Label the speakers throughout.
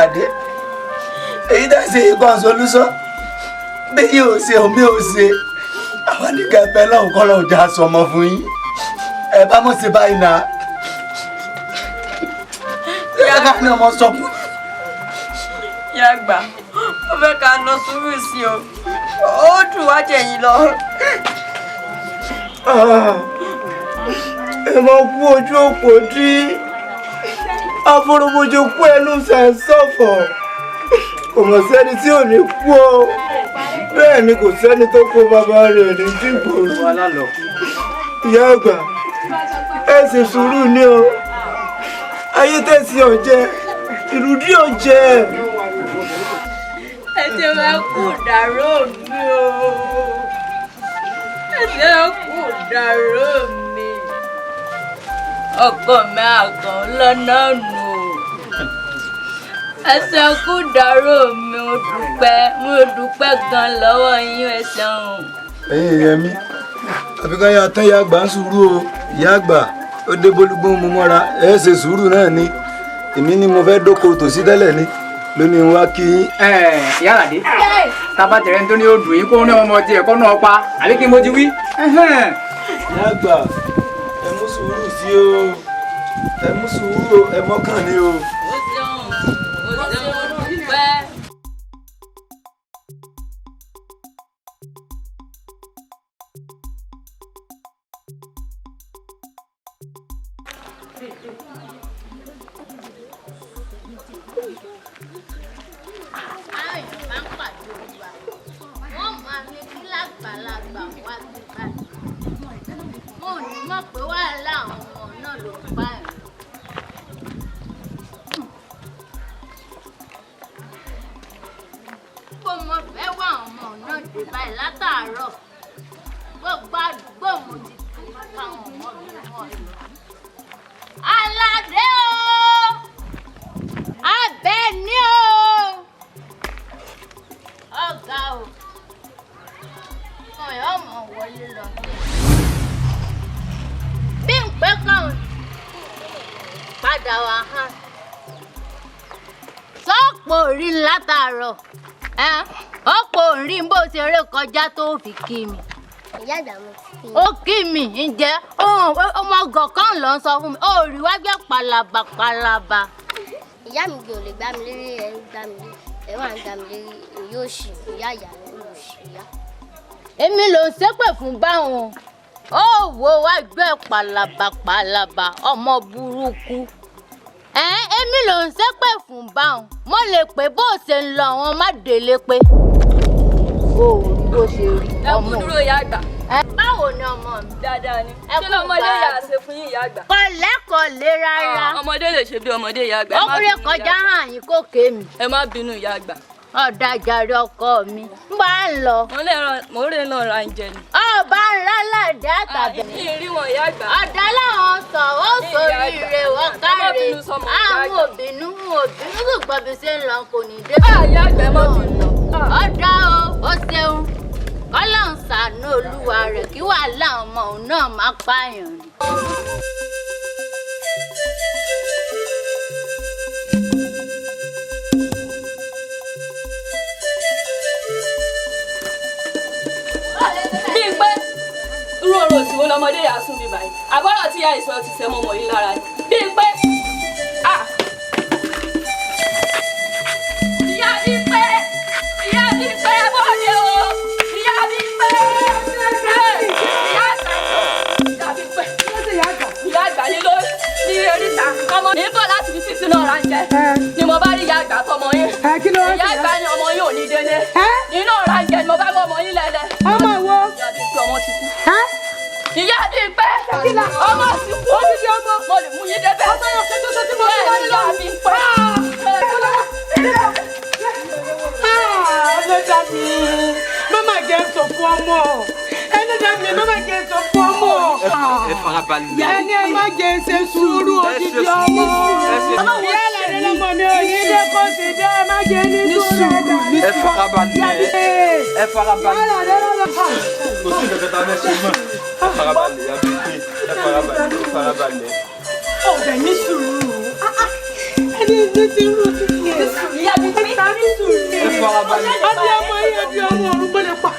Speaker 1: Àlàdé, èyí tẹ́ ṣe ikọ̀ solution bí yóò ṣe omi ò ṣe àwọn nìkan ẹbẹ lọ́hùn kọ́ lọ́hùn já sọmọ fún yín. Ẹ bá mọ̀ sí báyìí náà, ìyá ká ní ọmọ sọkún.
Speaker 2: Ìyá àgbà, mo fẹ́ ká ná sùúrù sí o, ó dùn wá jẹ̀yìn lọ.
Speaker 1: Ẹ máa kú ojú òpó dí àforòmọjò kú ẹnu sẹ̀ńsọ̀fọ̀, kò mọ̀ sẹ́ni tí ò ní kú o, bẹ́ẹ̀ ni kò sẹ́ni tó kó bàbá rẹ̀ ní dìbò. Ìyá àgbà, ẹ ṣe sùúrù ní o, ayé tẹ̀sí ọ̀jẹ̀ ìrùdí ọ̀jẹ̀.
Speaker 2: Ẹ ṣe wá kú dàrú mi o, ẹ ṣe wá kú dàrú mi, ọkọ mi àgàn lọ́nà nù o, ẹ ṣe kú dàrú mi, mo dúpẹ́, mo dúpẹ́ gan lọ́wọ́ yín, ẹ ṣeun.
Speaker 1: Ẹ̀yin èèyàn mi, àfi ká yà tán ìyá àgbà ń sùúrù o. Ìyá àgbà ó dé bólúgbọ́n mu mọ́ra, ẹ ṣe sùúrù náà ni. Èmi ni mo fẹ́ dóko tòsí tẹ́lẹ̀ ni lónìí wá kí yín.
Speaker 3: Ìyá Àlàdé, tábà tẹ̀rẹ̀ ń tó ní odò yìí kó ní ọmọ tiẹ̀ kọ́ náà pa àbí kí mo ti wí.
Speaker 1: Ìyá àgbà, ẹ mú sùúrù sí o, ẹ mú sùúrù o, ẹ mọ́kàn ni o.
Speaker 2: Ó ṣeun, ó ṣeun, mo dúpẹ́.
Speaker 4: Àwọn èèyàn bá ń pàdé olúwa, wọ́n máa ní kí lágbàlagbà wá sí báyìí, wọn ò ní mọ̀ pé wàhálà àwọn ọmọ náà ló ń bá ẹ̀ lọ. Bó mo fẹ́ wá àwọn ọmọ náà dé báyìí látàárọ̀, gbogbo àdúgbò mo ti kiri káwọn ọmọ mi wọ̀ lọ. Aládé o, Abẹ́ní o, ọ̀gá o, ọmọ yóò mọ̀ wọlé lọ bí n pẹ́ kàn padà wá hàn sọ́ọ̀pọ̀ orí látàárọ̀ ọ̀pọ̀ orí bó ṣe ré kọjá tó fi kí mi.
Speaker 5: Ìyá àgbà, mo ti
Speaker 4: Ó kí mi, ǹjẹ́ ọmọ gọ̀ọ̀kan ló ń sọ fún mi ó rí wájú palaba palaba.
Speaker 5: Ìyá mi gbọ́n lè gbá mi lérí, ẹ ń gbá mi lérí, ẹ wà ń gbá mi lérí, ìyá òṣì, ìyá ìyá olùṣì ìyá.
Speaker 4: Èmi ló ń ṣépè fún báwọn ó wo wá gbé palaba palaba ọmọ burúkú. Èmi ló ń ṣépè fún báwọn, mo lè pè bó ṣe ń lọ àwọn má délé pé ó rí bó ṣe rí.
Speaker 2: Ẹ kú dúró, ìyá àgbà.
Speaker 4: Báwo ni ọmọ mi?
Speaker 2: Dáadáa ni.
Speaker 4: Ẹ
Speaker 2: Kí
Speaker 4: kú
Speaker 2: lọmọdé
Speaker 4: gbádùn.
Speaker 2: yà ṣe fún yín, ìyá àgbà?
Speaker 4: Kọ̀lẹ́kọ̀lé rárá.
Speaker 2: Ah, ọmọdé lè ṣe bí ọmọdé, ìyá àgbà. Ẹ
Speaker 4: Ó
Speaker 2: má
Speaker 4: kúrè
Speaker 2: bínú, ìyá
Speaker 4: kọjá
Speaker 2: àgbà.
Speaker 4: hàn yín kò ké mi.
Speaker 2: Ẹ má bínú, ìyá àgbà.
Speaker 4: Ọ̀dàjàre ọkọ mi, ń bá ń lọ.
Speaker 2: Mo lè lọ ra oúnjẹ ni.
Speaker 4: Ọba ńlá làdé àtàbẹ̀.
Speaker 2: Kí n rí wọn, ìyá àgbà.
Speaker 4: Ọ̀dà làwọn sọ ó sóríire wọ́n káre.
Speaker 2: Ẹ má bínú sọmọ, ìyá
Speaker 4: Àwọn
Speaker 2: àgbà.
Speaker 4: òbínú òbínú ṣùgbọ́n bí ṣe ń lọ kò ní dé.
Speaker 2: Ìyá àgbà, ẹ má bínú.
Speaker 4: Ọ̀dà o, ó ṣeun, kọ́lá ń ṣàánú olúwa rẹ̀ kí wàhálà ọmọ òun náà má pààyàn ni.
Speaker 2: Bí n pé irú ọ̀rọ̀ òsì wo lọmọdé yà sùn bí báyìí? Àbọ̀rọ̀ tí ìyá ìsọ ti sẹ́ mọ́mọ́ yìí lára ni. Bí n pé ah! Ìyá bí pé, ìyá bí pé, bọ́ọ̀dé o, ìyá bí pé, ìyá àgbà, ìyá bí pé, ìyá àgbà yìí ló ní oríta ọmọ mi ń bọ̀ láti fi títí náà ra ń jẹ ni mo bá rí ìyá àgbà tọmọ yín. Ìyá àgbà ni ọmọ yín ò ní délé inú ọ̀rá ń jẹ ni mo bá mọ ọmọ yín lẹ́lẹ̀.
Speaker 6: Ọmọ wo?
Speaker 2: Ìyá bí pé ọmọ ti kú. Ìyá bí pé ọmọ ti kú. Mo lè mú yín débẹ̀.
Speaker 6: Ọmọ yóò ṣe tó ṣe tí mo ti wá
Speaker 2: Bẹ́ẹ̀ ni
Speaker 6: nílò.
Speaker 2: ìyá bí pé.
Speaker 6: Ẹlẹ́dàá mi, mama jẹ́ sọ̀fún ọmọ. Ẹlẹ́dàá mi, mama jẹ́ sọ̀fún ọmọ.
Speaker 7: Ẹ farabalẹ̀.
Speaker 6: Ẹni ẹ má jẹ́ ṣe sùúrù odidi ọmọ. Ìyá àlàyé lọmọ mi ò ní dé kó sì dé, ẹ má jẹ́ ní sùúrù ẹ̀dá.
Speaker 7: Ẹ farabalẹ̀. Ẹ farabalẹ̀.
Speaker 6: Ìyá àlàyé lọmọ.
Speaker 7: Kò sí nǹkan kan tá a fẹ́ ṣe mọ́. Ẹ farabalẹ̀, ìyá Bímpé. Ẹ farabalẹ̀, ẹ farabalẹ̀.
Speaker 6: Ọ̀dẹ̀ ní sùúrù. Ẹni ní sùúrù ti fi ẹ̀.
Speaker 7: Farabalẹ̀.
Speaker 6: Abiyamọ yìí abiyamọ ọ̀run gbọ́dọ̀ pa.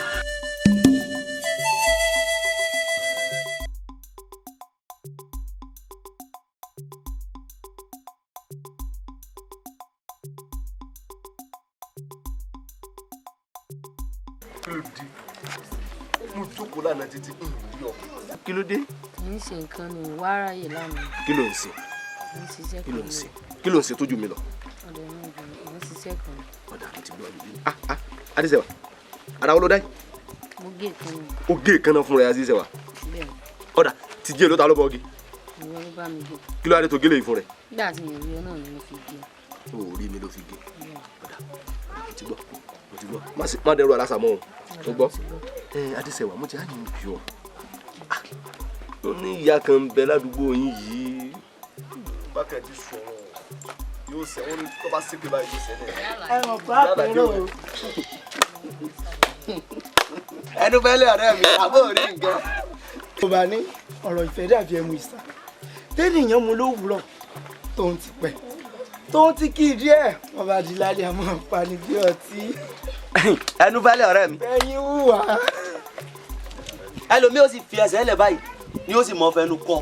Speaker 7: Kí ló dé? Mo jókòó lánàá títí ń rí ọ. Kí ló dé?
Speaker 4: Kì í ṣe nǹkan ní wá ráyè lánàá.
Speaker 7: Kí ló ń ṣe?
Speaker 4: Mo ń ṣiṣẹ́
Speaker 7: Kí ló
Speaker 4: kan
Speaker 7: ń
Speaker 4: ní
Speaker 7: ṣe? Kí ló ń ṣe tójú mi lọ?
Speaker 4: ọ̀dọ̀ mi ò mo ń ṣiṣẹ́ kan.
Speaker 7: Ọ̀dà mi ti gbọ́ àbí. Ah ah Adéṣẹ́wà, ara wo ló dá yìí?
Speaker 4: Mo gé ìkan ní
Speaker 7: Ó gé èékánná fún rẹ̀ Adéṣẹ́wà.
Speaker 4: bẹ́ẹ̀ ni
Speaker 7: Ọ̀dà ti jẹ́ èlò ta ló bọ́ ọgì.
Speaker 4: ìwọ ló bá mi gé.
Speaker 7: Kí ló wá dé tó gélé yìí fún rẹ̀?
Speaker 4: Nígbà tí mi ò rí ọ náà ni mo fi gé.
Speaker 7: O ò rí mi ló fi gé. Ọ̀dà mo ti gbọ́, mo ti gbọ́. Má ṣe- Má dẹrù àlásà mọ́ o. Mo gbọ́. Ẹ Adéṣẹ́wà, mo ti á ní ibi ọ. Ó ní ìyá kan ń bẹ ládùúgbò yín yìí. Bákan ti sọ̀rọ̀ yóò sẹ́ wọ́n ní tó bá ṣépè báyìí yóò sẹ́ náà.
Speaker 1: Ẹ mọ̀ bá àpérò o.
Speaker 8: Ẹnu fẹ́lẹ́ ọ̀rẹ́ mi, àbó rí nǹkan.
Speaker 1: Tó bá ní ọ̀rọ̀ ìfẹ́ dàbí ẹmu ìsà tẹ́nìyàn mu lówùúrọ̀ tóun ti pẹ́ tóun ti kí ìdí ẹ̀ wọ́n bá di lálẹ́ àmọ́ pani bí ọtí.
Speaker 8: Ẹnu fẹ́lẹ́ ọ̀rẹ́ mi.
Speaker 1: Ẹyin wùwà.
Speaker 8: Ẹlòmíì ó sì fi ẹsẹ̀ lẹ̀ báyìí ni ó sì mọ fẹnu kọ.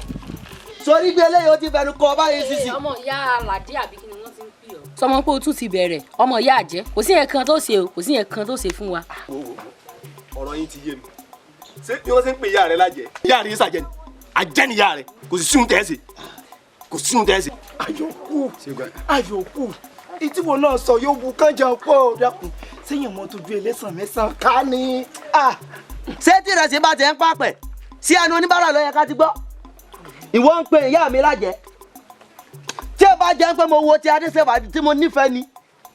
Speaker 8: Sórí gbé eléyìí ó ti fẹnu kọ báyìí sísì.
Speaker 2: Ọmọ ìyá Aládé àbí kí ni wọ́n ti ń pè ọ́. Sọmọ pé o tún ti bẹ̀rẹ̀ ọmọ ìyá àjẹ́, kò sí yẹn kan tó ṣe o, kò sí yẹn kan tó ṣe fún wa.
Speaker 7: Ọ̀rọ̀ yín ti yé mi. Ṣé bí wọ́n ṣe ń pè ìyá rẹ lájẹ́? Ìyá rẹ yín ṣàjẹ́ ni. Àjẹ́ ni ìyá rẹ. Kò sí síhun tẹ́ẹ̀sì. Kò síhun tẹ́ẹ̀sì.
Speaker 1: Àyòkù àyòkù ìtìwọ náà sọ yóò bu kánjà pọ̀ dákun sẹ́yìn mọ́ tójú ẹlẹ́sàn mẹ́sàn-án ká ní.
Speaker 8: Ṣé tí ìrẹsì bá ti ń pàpẹ̀ sí ẹnu oníbàárà ló yẹ ká ti gbọ́? Ìwọ ń pe ìyá mi lájẹ́. Tí ẹ bá jẹ́ pé mo wo ti Adéṣẹ́wà tí mo nífẹ̀ẹ́ ni,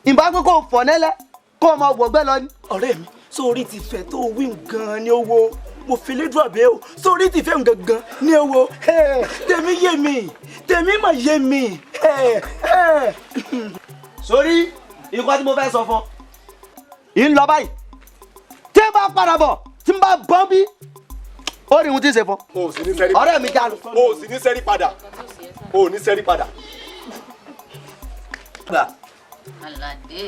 Speaker 8: ìbá pé kò fọ̀ nẹ́lẹ̀ kó o máa wọ̀gbẹ́ lọ ni.
Speaker 1: Ọ̀rẹ́ mi, sórí ti fẹ́ tó wí gan-an ní owó mo fi lédùn àbẹ́ o, sórí ti fẹ́ gangan ní owó. Tèmi yé mi, tèmi mà yé mi.
Speaker 8: Sórí nǹkan tí mo fẹ́ sọ fún ọ, ì ń lọ báyìí. Tí n bá padà bọ̀, tí n bá bọ́n bí, ó rí ohun tí ń ṣe fún ọ.
Speaker 7: O ò sì ní sẹ́rí padà.
Speaker 8: Ọ̀rẹ́ mi já lọ.
Speaker 7: O ò sì ní sẹ́rí padà. O ò ní sẹ́rí padà.
Speaker 4: Àlàdé.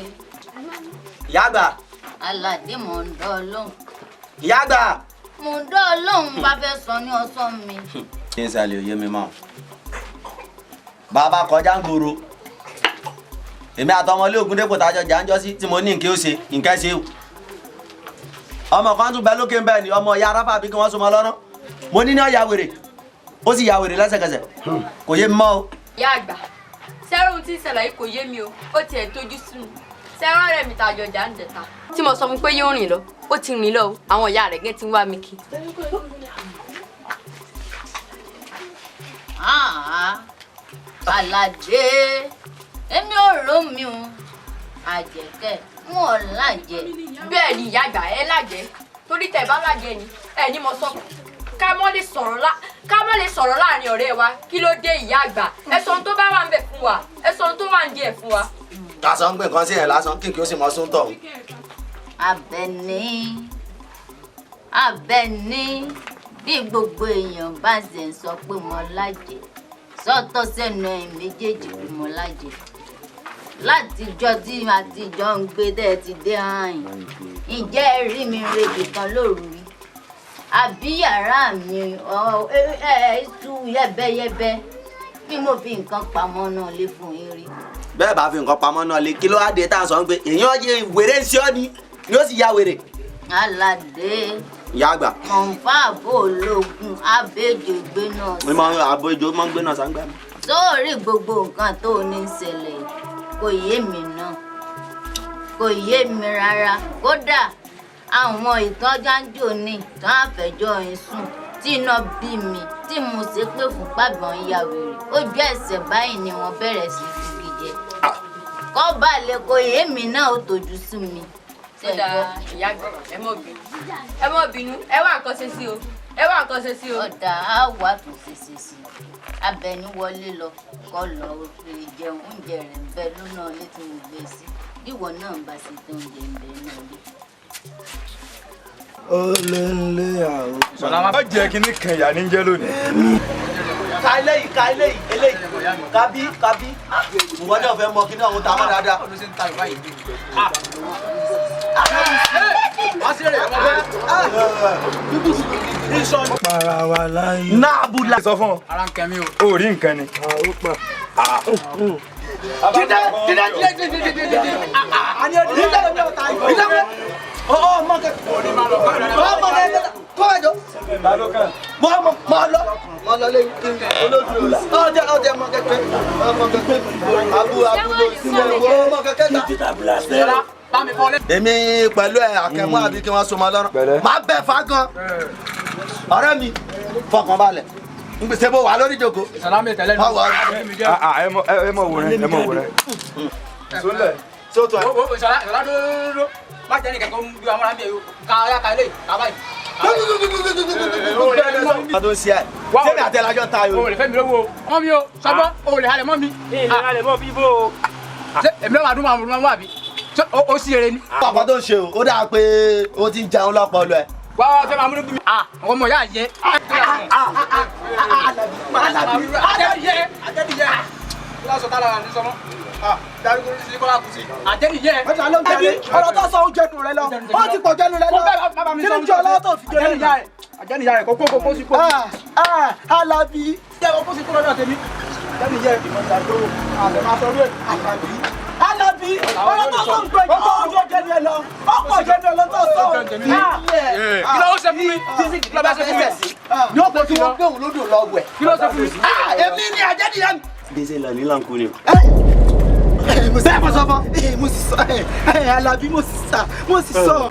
Speaker 8: Ìyá àgbà.
Speaker 4: Àlàdé mò ń dán ọ lóhùn.
Speaker 8: Ìyá àgbà.
Speaker 4: Mò ń dán ọ lóhùn bá fẹ́ sọ ní ọsán mi.
Speaker 8: Kí n sàlẹ̀ òye mi mọ́. Bàbá kọjá ń gbòòrò. Èmi àtọmọ ilé Ògúndépò tájọ jà ń jọ sí tí mo ní nǹkan ó ṣe nǹkan ṣe o. Ọmọ kan tún bẹ lókè ń bẹ ni ọmọ ìyá aráfà bí kí wọ́n so mọ́ lọ́rọ́. Mo ní ní ó ya wèrè. Ó sì ya wèrè lẹ́sẹ̀kẹsẹ̀. Kò yé mi mọ́ o.
Speaker 2: Ìyá àgbà, sẹ́rọ̀ ohun tí ń ṣẹlẹ̀ yìí kò yé mi o, ó tiẹ̀ tójú sú mi. Sẹ́rọ̀ ọ̀rẹ́ mi tàjọ jà ń jẹta. Tí mo sọ fún pé yóò rìn lọ, ó ti rìn lọ o, àwọn ìyá rẹ̀ gẹ́ ti ń wá mi kí.
Speaker 4: Àlàdé, èmi ò rò mí o, àjẹkẹ́, n ò lájẹ.
Speaker 2: Bẹ́ẹ̀ ni ìyá àgbà ẹ lájẹ, torí tẹ̀ bá lájẹ ni, ẹ ní mo sọ ká mọ́ lè sọ̀rọ̀ láàrin ọ̀rẹ́ wa, kí ló dé ìyá àgbà? Ẹ sọ ohun tó bá wà ń bẹ̀ fún wa, ẹ sọ ohun tó wà ń di ẹ̀ fún wa.
Speaker 8: Kàṣọ ń gbé nǹkan sí ẹ̀ lásán kí n kí ó sì mọ sún tọ̀.
Speaker 4: Àbẹ̀ní, Àbẹ̀ní, bí gbogbo èèyàn bá ṣe ń sọ pé mo lájẹ, sọ́tọ̀ sẹ́nu ẹ̀yìn méjèèjì pé mo lájẹ. Látijọ́ tí àtijọ́ ń gbé tẹ́ ẹ ti dé ààyè, ǹjẹ́ ẹ rí mi rebì kan lóru rí? Àbí yàrá mi ẹ tú yẹ́bẹ́yẹ́bẹ́ bí mo fi nǹkan pamọ́ náà lé fún yín rí.
Speaker 8: Bẹ́ẹ̀ bá fi nǹkan pamọ́ náà lé, kí ló wá dé tá à ń sọ pé èèyàn yé wèrè ń ṣe ọ́ ni ni ó sì ya wèrè.
Speaker 4: Aládé.
Speaker 8: Ìyá àgbà.
Speaker 4: Kọ̀ǹfà àbò ológun abéjò gbé náà.
Speaker 8: Mi máa ń àbò ejò máa ń gbé náà sáńgbà mi.
Speaker 4: Sóòrí gbogbo nǹkan tó ní í ṣẹlẹ̀ kò yé mi náà, kò yé mi rárá. Kódà àwọn ìtọ́jájò ní tán àfẹjọ́ yín sùn tí iná bí mi tí mo ṣe pé fún pàgbọ́n ya wèrè. Ojú ẹsẹ̀ báyìí ni wọ́n bẹ̀rẹ̀ sí fi jẹ. Kọ́ balẹ̀ kò yé mi náà ó tọ́jú sí mi.
Speaker 2: Ó dáa ìyá àgbà, ẹ mọ́ bínú, ẹ mọ́ bínú, ẹ wá nǹkan ṣe sí o, ẹ wá nǹkan ṣe sí o.
Speaker 4: Ọ̀dà á wà tún ṣe ṣe sí i. Abẹni wọlé lọ kọ́ lọ fi jẹun, oúnjẹ rẹ̀ ń bẹ lọ́nà ilé tí mo gbé sí. Ìwọ náà ń bá ṣe tán oúnjẹ ń bẹ náà lé.
Speaker 1: Ó lé ń lé àwọn.
Speaker 7: Má jẹ́ kí ní kan ìyá ní jẹ́ lónìí.
Speaker 8: Ka eléyìí, ka eléyìí, eléyìí. Kábí, kábí. Wọ́n náà fẹ́ mọ kí ní ọ̀hún ta mọ́ dáadáa.
Speaker 1: Para wa láyé.
Speaker 8: Náàbùlà.
Speaker 9: Sọ fún ọ.
Speaker 3: Ara ń kẹ́ mi o.
Speaker 9: O rí nǹkan ni.
Speaker 3: Dídé dídé dídé dídé dídé dídé. Àní ẹ dídé lómi ọ̀tá yìí.
Speaker 8: Dídé ọ mọ kẹ. Ọ mọ kẹ kọ́ ẹ jọ. Mọ mọ mọ lọ. Mọ lọ lé ọjọ́ ọjọ́ mọ kẹkẹ. Mọ kẹkẹ. Abu abu ló sí mọ kẹkẹ ta. Èmi pẹ̀lú ẹ àkẹ́mú àbí kí wọ́n so mọ́ lọ́rùn. Má bẹ̀ fa gan. Ọ̀rẹ́ mi fọkàn balẹ̀. N gbèsè bó wà lórí ìjókòó.
Speaker 3: Sàlámì tẹ̀lé
Speaker 8: Má wọ
Speaker 9: Ẹ mọ wò rẹ, ẹ mọ wò rẹ. Sólẹ̀.
Speaker 8: Sótò ẹ.
Speaker 3: Wo sọlá sọlá dúdúdúdú. Má jẹ́ nìkan kó ń bí amúra bí ẹ ká ọ̀yá ká eléyìí ká báyìí.
Speaker 8: Ọdún sí ẹ. Sẹ́mi àtẹ̀lájọ́ ta yòó.
Speaker 3: O lè fẹ́ mi lówó o. Mọ́ mi o, sọ́gbọ́n, o lè halẹ̀ mọ́ mi.
Speaker 10: Ìlè halẹ̀ mọ́ bíbó o.
Speaker 3: Ṣé èmi náà máa dún máa mú àbí? Ṣé o sí eré ni?
Speaker 8: Bàbá tó ń ṣe o, ó dáa pé o ti ń jẹun lọ́pọ̀lọ́ ẹ.
Speaker 3: Wá wá fẹ́ máa múnú bí mi. Àwọn ọmọ ìyá yẹ.
Speaker 8: Alabi,
Speaker 3: Adẹ́niyẹ. Adẹ́niyẹ. Lọ́sọ̀ tá lára ní sọmọ́. Darúgbó ní kọ́lá kù sí. Adẹ́niyẹ.
Speaker 1: Ẹbí ọ̀rọ̀ tó sọ oúnjẹ nù rẹ lọ. Ó ti pọ̀ jẹ́nu rẹ lọ. Kí ni jọ ọlọ́wọ́ tó fi jẹ́ lẹ́nu?
Speaker 3: Adẹ́niyẹ rẹ̀ kó kó kó sí kó.
Speaker 1: Alabi.
Speaker 3: Jẹ́ kó sí kó lọ́dọ̀ tèmi. Adẹ́niyẹ.
Speaker 1: Alabi. Alabi. Ọ̀rọ̀ tó sọ ń gbẹ jù ọjọ́ jẹ́nu ẹ lọ. Ó pọ̀ jẹ́nu ẹ lọ tó sọ.
Speaker 3: Kí ló ṣe fún mi? Kí ló bá ṣe fún mi?
Speaker 8: Ní ó pé kí wọ́n gbé òun lódò lọ wẹ̀.
Speaker 3: Kí ló ṣe fún mi?
Speaker 8: Èmi ni Adẹ́niyẹ.
Speaker 1: Gbèsè là ní làǹkó ni o.
Speaker 8: Bẹ́ẹ̀ mo sọ fún.
Speaker 1: Mo sì sọ Alabi mo sì sà mo sì sọ.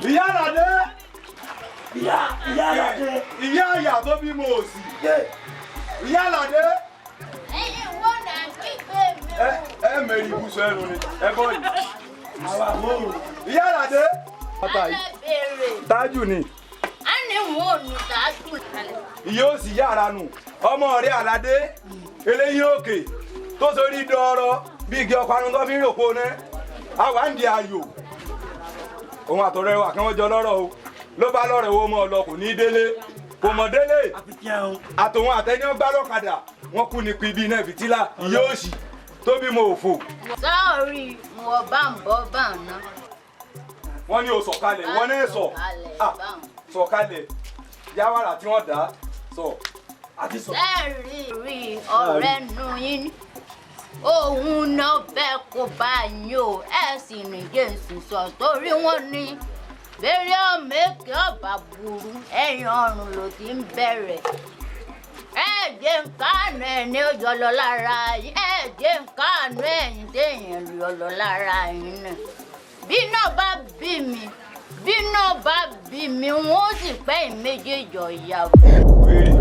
Speaker 9: Ìyá Àlàdé. Ìyá Àlàdé. Ìyá àyà tó bímọ òsì. Ìyá Àlàdé.
Speaker 4: Ẹ̀yin wo náà kígbe mi o.
Speaker 9: Ẹ mẹ́rin ibùsọ̀ ẹnu ni ẹ bọ́ yìí. Ìyá Àlàdé.
Speaker 4: Alẹ́ béèrè.
Speaker 9: Tájù ni.
Speaker 4: A ní wọn ò nù tájù.
Speaker 9: Ìyá òsì yàrá nù. Ọmọ rẹ̀ Àlàdé. Eléyìí òkè tó sorí dọ́ọ̀rọ̀ bí igi ọparun tó fi ń rògbò náà. Àwa ń di ayò. Òun àtọ̀rẹ́ wa kí wọ́n jọ lọ́rọ̀ o. Ló bá lọ́rẹ̀ wo mọ́ ọ lọ kò ní í délé. Kò mọ̀ délé. Àtòun àtẹni ọgbà lọ́kadà. Wọ́n kú ní pibi iná fìtílà. Ìyá òsì tó bímọ òfò.
Speaker 4: Sọ́ọ̀rì wọ́n bá ń bọ́ bá ń ná.
Speaker 9: Wọ́n ní o sọ̀kalẹ̀, wọ́n náà sọ̀. Sọ̀kalẹ̀. Yáwàrà tí wọ́n dá sọ. Àti sọ.
Speaker 4: Sẹ́ẹ̀rì rí ọ̀rẹ́ nu yín. Òun náà fẹ́ kó bá yín o. Ẹ sì ní Jésù sọ torí wọ́n ní. Bẹ́rẹ̀ ọmọ èké ọ̀bà burú ẹ̀yìn ọrùn ló ti ń bẹ̀rẹ̀. Ẹ jẹ́ nǹkan ẹ̀ ní ó jọ lọ lára yín. Ẹ jẹ́ nǹkan ẹ̀yìn téèyàn lọ lọ lára yín náà. Bí náà bá bí mi, bí náà bá bí mi, wọ́n ó sì pẹ́ ìméjèèjì ọ̀yàwó.
Speaker 9: Wèrè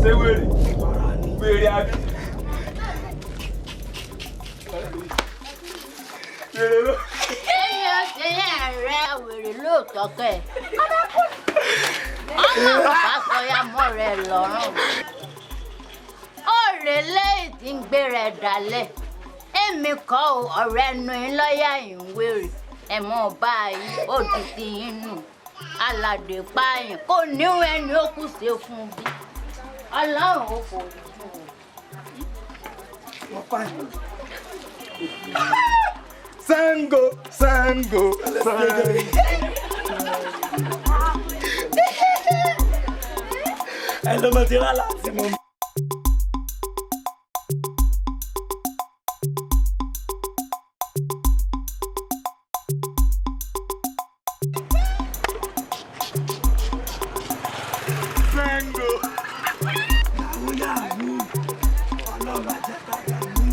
Speaker 9: ṣé wèrè wèrè àbí. Wèrè ló.
Speaker 4: Èèyàn ṣe yẹn rẹ wèrè lóòótọ́ kẹ̀. Ọmọ bàbá sọyà mọ́ rẹ lọ́rùn. Ó rè lẹ́yìn tí ń gbé rẹ̀ dálẹ̀. Èmi kọ́ o, ọ̀rẹ́ nu yín lọ́yà yín wèrè. Ẹ mọ̀ báyìí, ó di ti yín nù. Aládé pààyàn kò níwọ̀n ẹni ó kù ṣe fún bí. Ọlọ́run ó kò rí fún o.
Speaker 9: Sango, Sango, Sango.
Speaker 1: Ẹ lọ́mọ ti rà láti mọ.
Speaker 9: Sango.
Speaker 1: Yahoo yahoo, ọlọ́run àjẹká yahoo.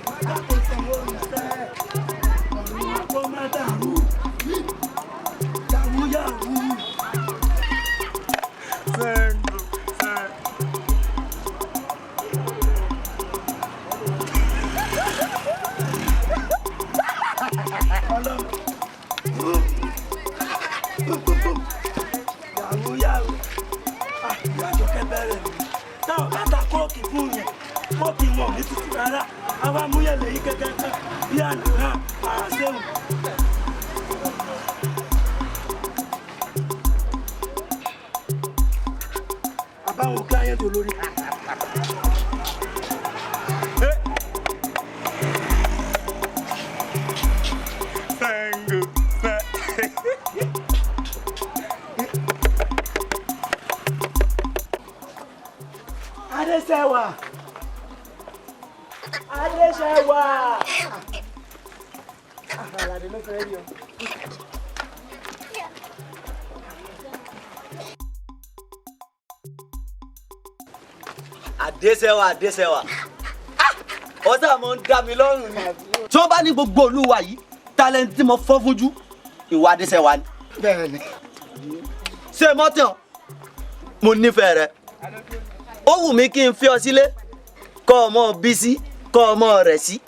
Speaker 1: Bàbá kò sanwó iṣẹ́, ọ̀run wa kó má dàrú. Ọlọ́run. Yàwó yàwó. Ìyá Àjọkẹ́ bẹ̀rẹ̀ mi. Táwọn bá ta kóòkì fún yẹn, kóòkì wọn ò ní tutù rárá. Àwa múyẹ̀ lèyí kẹ́kẹ́ kan bí àná náà àṣẹ́wò. Àbáwọn kíláyẹ̀ntì olórí. Adéṣẹ́wà. Adéṣẹ́wà. Àlàdé ló fẹ́ rí ọ.
Speaker 8: Adéṣẹ́wà, Adéṣẹ́wà, ọ̀sán mo ń dá mi lọ́rùn ni. Tí wọ́n bá ní gbogbo olúwa yìí talent tí mo fọ́ fún jù, ìwà Adéṣẹ́wà ni.
Speaker 1: Bẹ́ẹ̀ni.
Speaker 8: Ṣé mọ́tàn mo nífẹ̀ẹ́ rẹ, ó wù mí kí n fi ọ sílé kọ́ ọmọ bí sí kọ́ ọmọ rẹ̀ sí,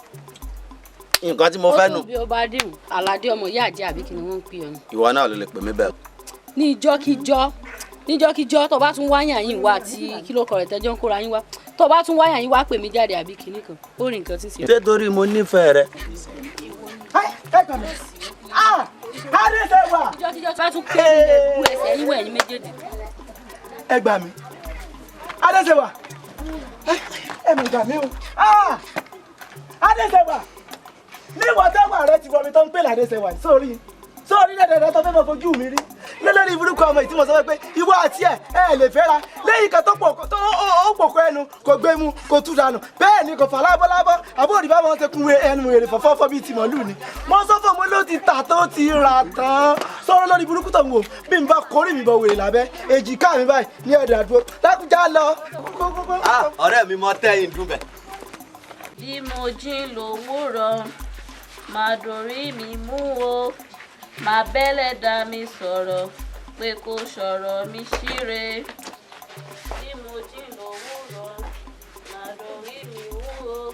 Speaker 8: nǹkan tí mo fẹ́ nù.
Speaker 10: Ó tún bí ó bá dìrùn Àlàdé ọmọ ìyá àjẹ́ àbí kí ni wọ́n ń pè ọ́ ni.
Speaker 8: Ìwọ náà ló lè pè mí bẹ́ẹ̀.
Speaker 10: Ní ìjọ́kíjọ́ níjọ́kíjọ́ tó bá tún wáyà yín wá àti kílókọ̀ rẹ̀ tẹ́jọ́ ń kóra yín wá, tó bá tún wáyà yín wá pè mí jáde àbí kinní kan, ó rí nǹkan tí ń ṣe.
Speaker 8: Ṣé torí mo nífẹ̀ẹ́ rẹ.
Speaker 1: Ẹ gbà mí. Adéṣẹ́wà.
Speaker 10: Ìjọ́kíjọ́ tó bá tún pè mí lè bu ẹsẹ̀ yín wẹ̀ ẹ̀yin méjèèjì.
Speaker 1: Ẹ gbà mí. Adéṣẹ́wà. Ẹ mọ̀ gbà mí o. Adéṣẹ́wà. Níwọ̀n tẹ́wà rẹ ti wọ mi tó ń pè ládéṣẹ́wà sórí. Sórí dẹ̀dẹ̀dẹ̀ tó fẹ́ mọ fojú mi rí. Lélẹ́rìí burúkú ọmọ ìtí mo sọ pé ìwọ àti ẹ̀ ẹ lè fẹ́ra lẹ́yìn kan tó pòkó ẹnu kò gbé mu kò tú dànù bẹ́ẹ̀ ni kò fà lábọ́lábọ́ àbúrò ìbá wọn ti kun ẹnu èrè fọ́fọ́fọ́ bíi ti màlúù ni. Mo sọ fún ọmọ ló ti tà tó ti rà tán sọ̀rọ̀ lórí burúkú tó ń wò bí n bá kórè mi bọ̀ wèrè lábẹ́ èjìká mi báyìí ní ọ̀dà àdúró lákújá lọ.
Speaker 8: Ọ̀rẹ́ mi mọ tẹ́yìn dùn bẹ̀.
Speaker 11: Bí mo jí lówùrọ̀ màá dorí mi mú o, màá bẹ́lẹ̀ dá mi sọ̀rọ̀ pé kó sọ̀rọ̀ mi síre. Bí mo jí lówùrọ̀ màá dorí mi mú o,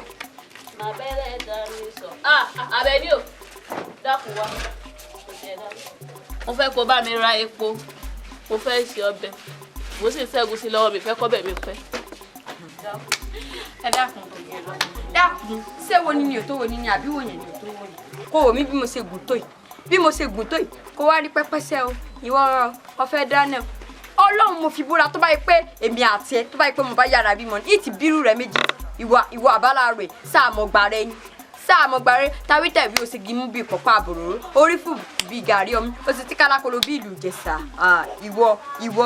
Speaker 11: màá bẹ́lẹ̀ dá mi sọ̀rọ̀. Àbẹ̀ní o, dákun wá. Mo fẹ́ kó bá mi ra epo, mo fẹ́ ṣe ọbẹ̀, mo sì ń ṣẹ́gun sí lọ́wọ́ mi fẹ́ kọ́bẹ̀ mi pẹ́.
Speaker 2: Ẹ dákun, dákun, ṣé wo ni ni ò tó wo ni ni àbí wo yẹn ni ò tó wo ni? Kó wò mí bí mo ṣe gùn tó yìí, bí mo ṣe gùn tó yìí, kó wá rí pẹ́pẹ́sẹ́ o, ìwọ ọ̀fẹ́ dáná. Ọlọ́run mo fi búra tó bá yẹ pé èmi àti ẹ tó bá yẹ pé mo bá yára bímọ ní ìtì bírú rẹ méjì, ìwọ àbálá rẹ sáàmọ̀gbà rẹ ni sáàmọ̀gbà rẹ tàwí tẹ̀wí o sì gímú bíi pọ̀pọ̀ àbòrò orí fún bíi gàrí ọmú o sì ti kálákolo bíi ìlú Ìjẹ̀ṣà. Ìwọ ìwọ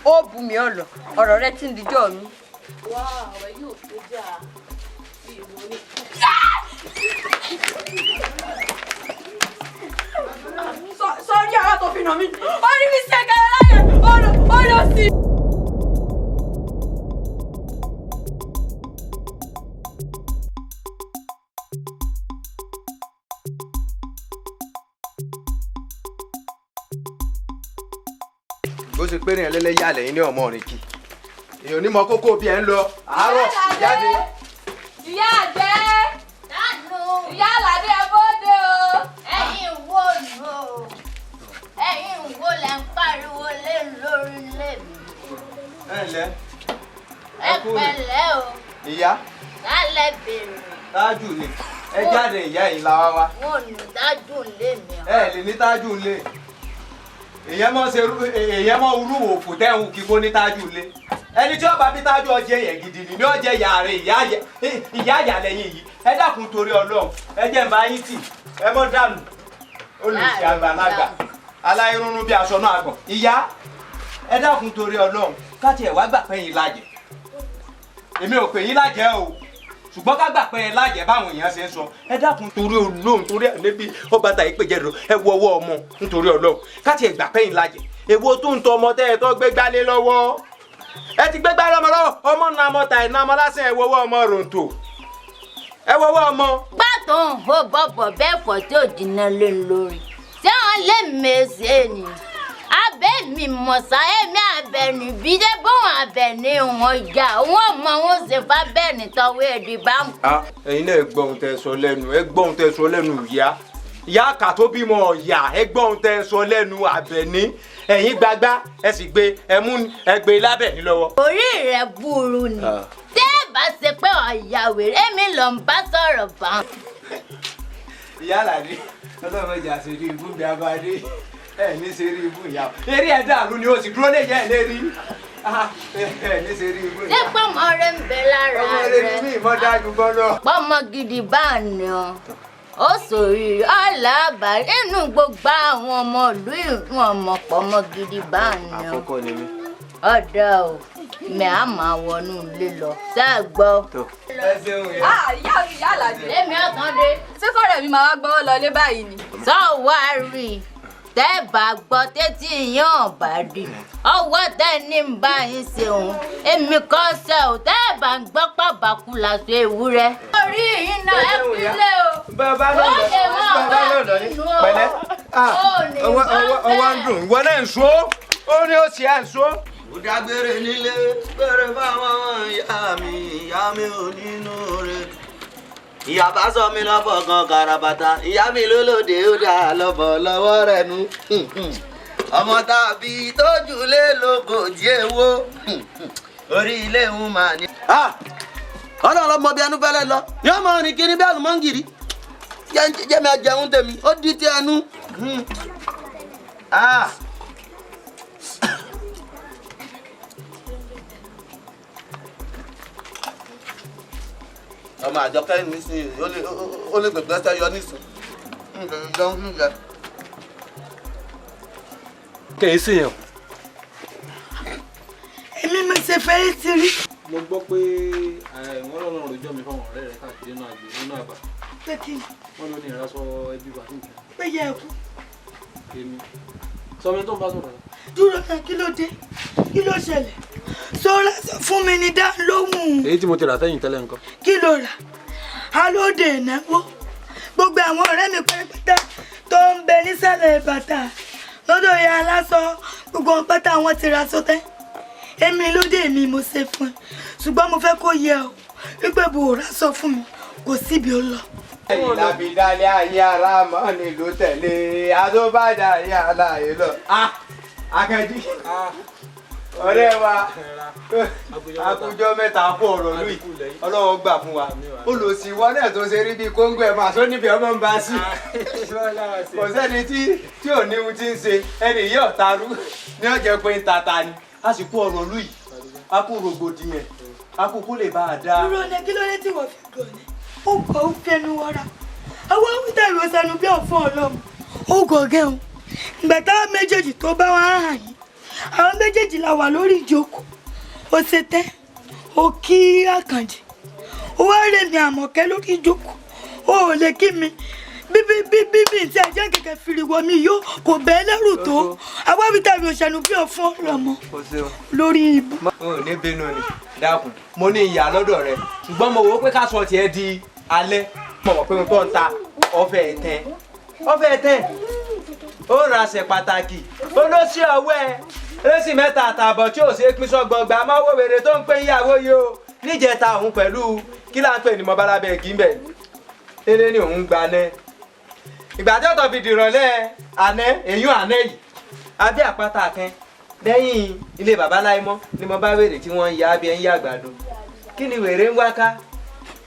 Speaker 2: ó bù mí ọ̀lọ̀ ọ̀rọ̀ rẹ tí ń dijọ́ mi.
Speaker 11: Wá ọ̀rẹ́ yóò tó jà bí ìwọ ní.
Speaker 2: Sọrí ara tó fi nà mí, ó ní mi ṣẹ̀kẹ̀rẹ̀ láyé, ó lọ sí.
Speaker 9: Bó ṣe pé ní ẹlẹ́lẹ́yà lẹ́yìn ní ọmọ rìn kì èèyàn ní mọ kókó bí ẹ ń lọ àárọ̀ jáde.
Speaker 2: Ìyá àjẹ́, ìyá Àlàdé ẹ bóde o.
Speaker 4: Ẹ̀yin wo nù o? Ẹ̀yin wo lẹ ń pariwo lé lórí lé mi?
Speaker 9: Ẹ ǹlẹ́.
Speaker 4: Ẹ pẹ̀lẹ́ o.
Speaker 9: Ìyá.
Speaker 4: Lálẹ́ bèrè.
Speaker 9: Tájù ni ẹ jáde ìyá yìí la wá wá.
Speaker 4: Wọn ò ní tájù lé mi.
Speaker 9: Ẹ lè ní tájù lé. Èyàn mọ ṣe èyàn mọ irú òfò tẹ́hùn kíkó ní tájù lé. Ẹni tí ó bá bí tájú ọjẹ yẹn gidi ni ní ọjẹ ìyá rẹ ìyá ìyá lẹ́yìn yìí. Ẹ dákun torí Ọlọ́run ẹ jẹ́ ń bá yín tì ẹ mọ́ dànù olùsí àgbàlagbà aláìrúnrún bí aṣọ náà àgbọ̀n. Ìyá ẹ dákun torí Ọlọ́run káti ẹ̀ wá gbà pé yín lájẹ̀. Èmi ò pè yín lájẹ̀ o, ṣùgbọ́n ká gbà pé yín lájẹ̀ báwọn èèyàn ṣe ń sọ. Ẹ dákun torí Ọlọ́run torí ẹ̀ níbi ọba tàyí pè jẹ́ ẹ wọ ọwọ́ ọmọ nítorí Ọlọ́run káti ẹ̀ gbà pé yín lájẹ̀. Èwo tó ń tọ ọmọ tẹ́ ẹ tó gbé gbálé lọ́wọ́? Ẹ ti gbé gbálé ọmọ lọ́wọ́, ọmọ náà ọmọ tàyí náà ọmọ lásán ẹ wọwọ́ ọmọ ròǹtò. Ẹ wọwọ́ ọmọ.
Speaker 4: Gbàtò ń hó bọ̀bọ̀ bẹ́ẹ̀ fọ́ tí ò jìnnà lé lórí. Ṣé wọn lè mèsè ni? Abẹ́ mi mọ̀sá ẹ̀mí abẹ́ni bí dé bóun abẹ́ni wọn jà wọn mọ wọn ṣe fábẹ́ni tọwọ́ ẹ̀dì bá ń.
Speaker 9: Ẹ̀yin náà ẹ gbọ́ ohun tẹ́ sọ lẹ́nu, ẹ gbọ́ ohun tẹ́ sọ lẹ́nu ìyá.
Speaker 12: Ìyá àkà tó bímọ ọ̀yà ẹgbọ́n ohun tẹ́ ẹ sọ lẹ́nu Àbẹ̀ní ẹ̀yìn gbagbá ẹ sì gbé ẹmú ẹ gbé lábẹ́ní lọ́wọ́.
Speaker 4: Orí rẹ̀ burú ni. Tẹ́ ẹ bá ṣe pé ọ̀yà wèrè èmi ló ń bá sọ̀rọ̀ bá.
Speaker 12: Ìyá Àlàdé ọlọ́run ẹja ṣe rí ibú bí abadé ẹ ní ṣe rí ibú ìyá eré ẹ dàrú ni o sì dúró lè yẹ ẹ lérí ẹ ní ṣe rí ibú ìyá.
Speaker 4: Ṣé pọ́nmọ rẹ ń bẹ lára rẹ?
Speaker 12: Ọmọ rẹ ní mí ìmọ̀ dájú gbọ́dọ̀.
Speaker 4: Pọ́nmọ gidi bá ní ọ. Ó sòrí ọ̀làbà nínú gbogbo àwọn ọmọ ìlú ìwọ̀n ọmọ pọ́nmọ gidi bá ní ọ.
Speaker 12: Àkọ́kọ́ ni mí.
Speaker 4: Ọ̀dà o, mẹ́ a máa wọnú ilé lọ. Ṣé ẹ gbọ́?
Speaker 12: Ẹ ṣeun yẹn.
Speaker 2: Ìyá ìyá Àlàdé.
Speaker 4: Èmi ọ̀tán dé.
Speaker 2: Ṣé kọ́rẹ́ mi máa wá gbọ́wọ́ lọlé báyìí ni?
Speaker 4: Sọ wá rí i tẹ́ bá gbọ́ tẹ́tí yàn bá rí ọwọ́ tẹ́ ní ń bá yín ṣeun èmi kọ́ ṣe ò tẹ́ bá ń gbọ́ pàbàkù làṣọ ewúrẹ́. Orí yín náà ẹ kúlẹ̀ o.
Speaker 12: Bàbá náà lọ bàbá náà lọ ní pẹ̀lẹ́. Ọwọ́ ń dùn ìwọ náà ń so ó ní ó sì à ń so.
Speaker 8: Mo dágbére nílé gbére fáwọn ìyá mi ò nínú rẹ̀. Ìyá bá sọ mi lọ́fọ̀ kan karabata, ìyá mi lólòdì ó dà lọ́bọ̀ lọ́wọ́ rẹ̀ nu. Ọmọ tàbí tójú lé lógójì èwo, orí ilé ń mà ní. Ọlọ́run ọmọ bíi ẹnu fẹ́lẹ́ lọ, ní ọmọ rìn kiri bí àlùmọ́ngìrì. Jẹ́ mi àjẹun tèmi, ó di ti ẹnu. Ọmọ àjọkẹ́ nísìnyí ó lè gbẹgbẹ sẹ́yọ nísìnyí.
Speaker 7: Kèé sí yẹn.
Speaker 6: Èmi mo ṣe fẹ́ ti rí.
Speaker 13: Mo gbọ́ pé wọ́n lọ́nà rojọ́ mi fáwọn ọ̀rẹ́ rẹ̀ káàkiri nínú àgbè nínú àbá.
Speaker 6: Pé kí ni?
Speaker 13: Wọ́n ló ní ìrasọ ẹbí wa nìkan.
Speaker 6: Pé yẹ ẹ kú.
Speaker 13: Èmi. Sọ mi tó ń bá sọ̀rọ̀.
Speaker 6: Dúró náà kí ló dé? Kí ló ṣẹlẹ̀? Sọ́ra sọ fún mi ní dá lóhùn.
Speaker 13: Èyí tí mo ti rà sẹ́yìn tẹ́lẹ̀ nǹkan.
Speaker 6: Kí ló rà? Alóde ìnáwó. Gbogbo àwọn ọ̀rẹ́ mi pẹ́ẹ́pẹ́tẹ́ tó ń bẹ nísàlẹ̀ bàtà lọ́dọ̀ ìyá aláṣọ gbogbo wọn pátá wọn ti ra sọtẹ́. Èmi ló dé èmi mo ṣe fún ẹ. Ṣùgbọ́n mo fẹ́ kó yẹ ọ wípé bò ó rà sọ fún mi kò síbi ó lọ.
Speaker 12: Ìlàbídálẹ̀ ayé ara mọ́ ni ló tẹ̀lé adóbàdà ayé aláyé lọ. Akẹ́jí ọ̀rẹ́ wa akújọ mẹ́ta kó ọ̀rọ̀ lùi Ọlọ́run gbà fún wa olùsí wọn náà tó ṣe rí bíi kóńgò ẹ̀ máa sọ níbi ọmọ ń bá sí kò sẹ́ni tí ò ní ohun tí ń ṣe ẹni yìí ọ̀tarú ní ọ̀jẹ̀ pé ń tata ni a sì kú ọ̀rọ̀ lùi a kú rògbòdìyàn a kú kó lè bá a dá.
Speaker 6: Dúró ní kí ló dé tí wọ́n fi gàn ni ó gbọ́ ó fẹnu wọra àwọn wíńdà ìrọ̀sẹ̀nu bí ọ̀fọ́ ọlọ́mọ ó gọ̀gẹ́ o ìgbà táwọn méjèèjì tó bá wá hàn yín àwọn méjèèjì la wà lórí ìjókòó ó ṣe tẹ́ ó kí Àkànjì ó wá rè mí Àmọ̀kẹ́ lórí ìjókòó ó ò lè kí mi bíbí bíbí tí ẹ̀jẹ̀ kẹ̀kẹ́ fìrìwọ mi yó kò bẹ́ẹ̀ lẹ́rù tó àwọn wíńdà ìrọ̀sẹ̀nu bí ọ̀fọ́ ọlọ́mọ lórí ibú.
Speaker 12: O ní bínú ni dákun mo ní ìyá lọ́dọ̀ rẹ ṣùgbọ́n mo wò ó pé ká sọ tiẹ̀ di alẹ́ mo mọ̀ pé mo tọ́ ń ta ọ̀fẹ́ ẹ̀tẹ́ ọ̀fẹ́ ẹ̀tẹ́ ó ra ṣe pàtàkì olóṣì ọwọ́ ẹ lẹ́sìn mẹ́ta àtààbọ̀ tí ò ṣe é pín sọ́gbọ̀ngbà máa wò wèrè tó ń pè ìyàwó yìí o níjẹta òun pẹ̀lú kí là ń pè ní mọ́bálábẹ́ gímbẹ̀ eré ni òun gba nẹ́ ìgbà tí ọ̀tọ̀ fi dìrọ̀lẹ́ àná èyún àná yìí abẹ́ àpáta kan lẹ́yìn ilé bàbá láìmọ́ ni mo bá wèrè tí wọ́n ń ya abẹ́ ń yá àgbàdo kí ni wèrè ń wá ká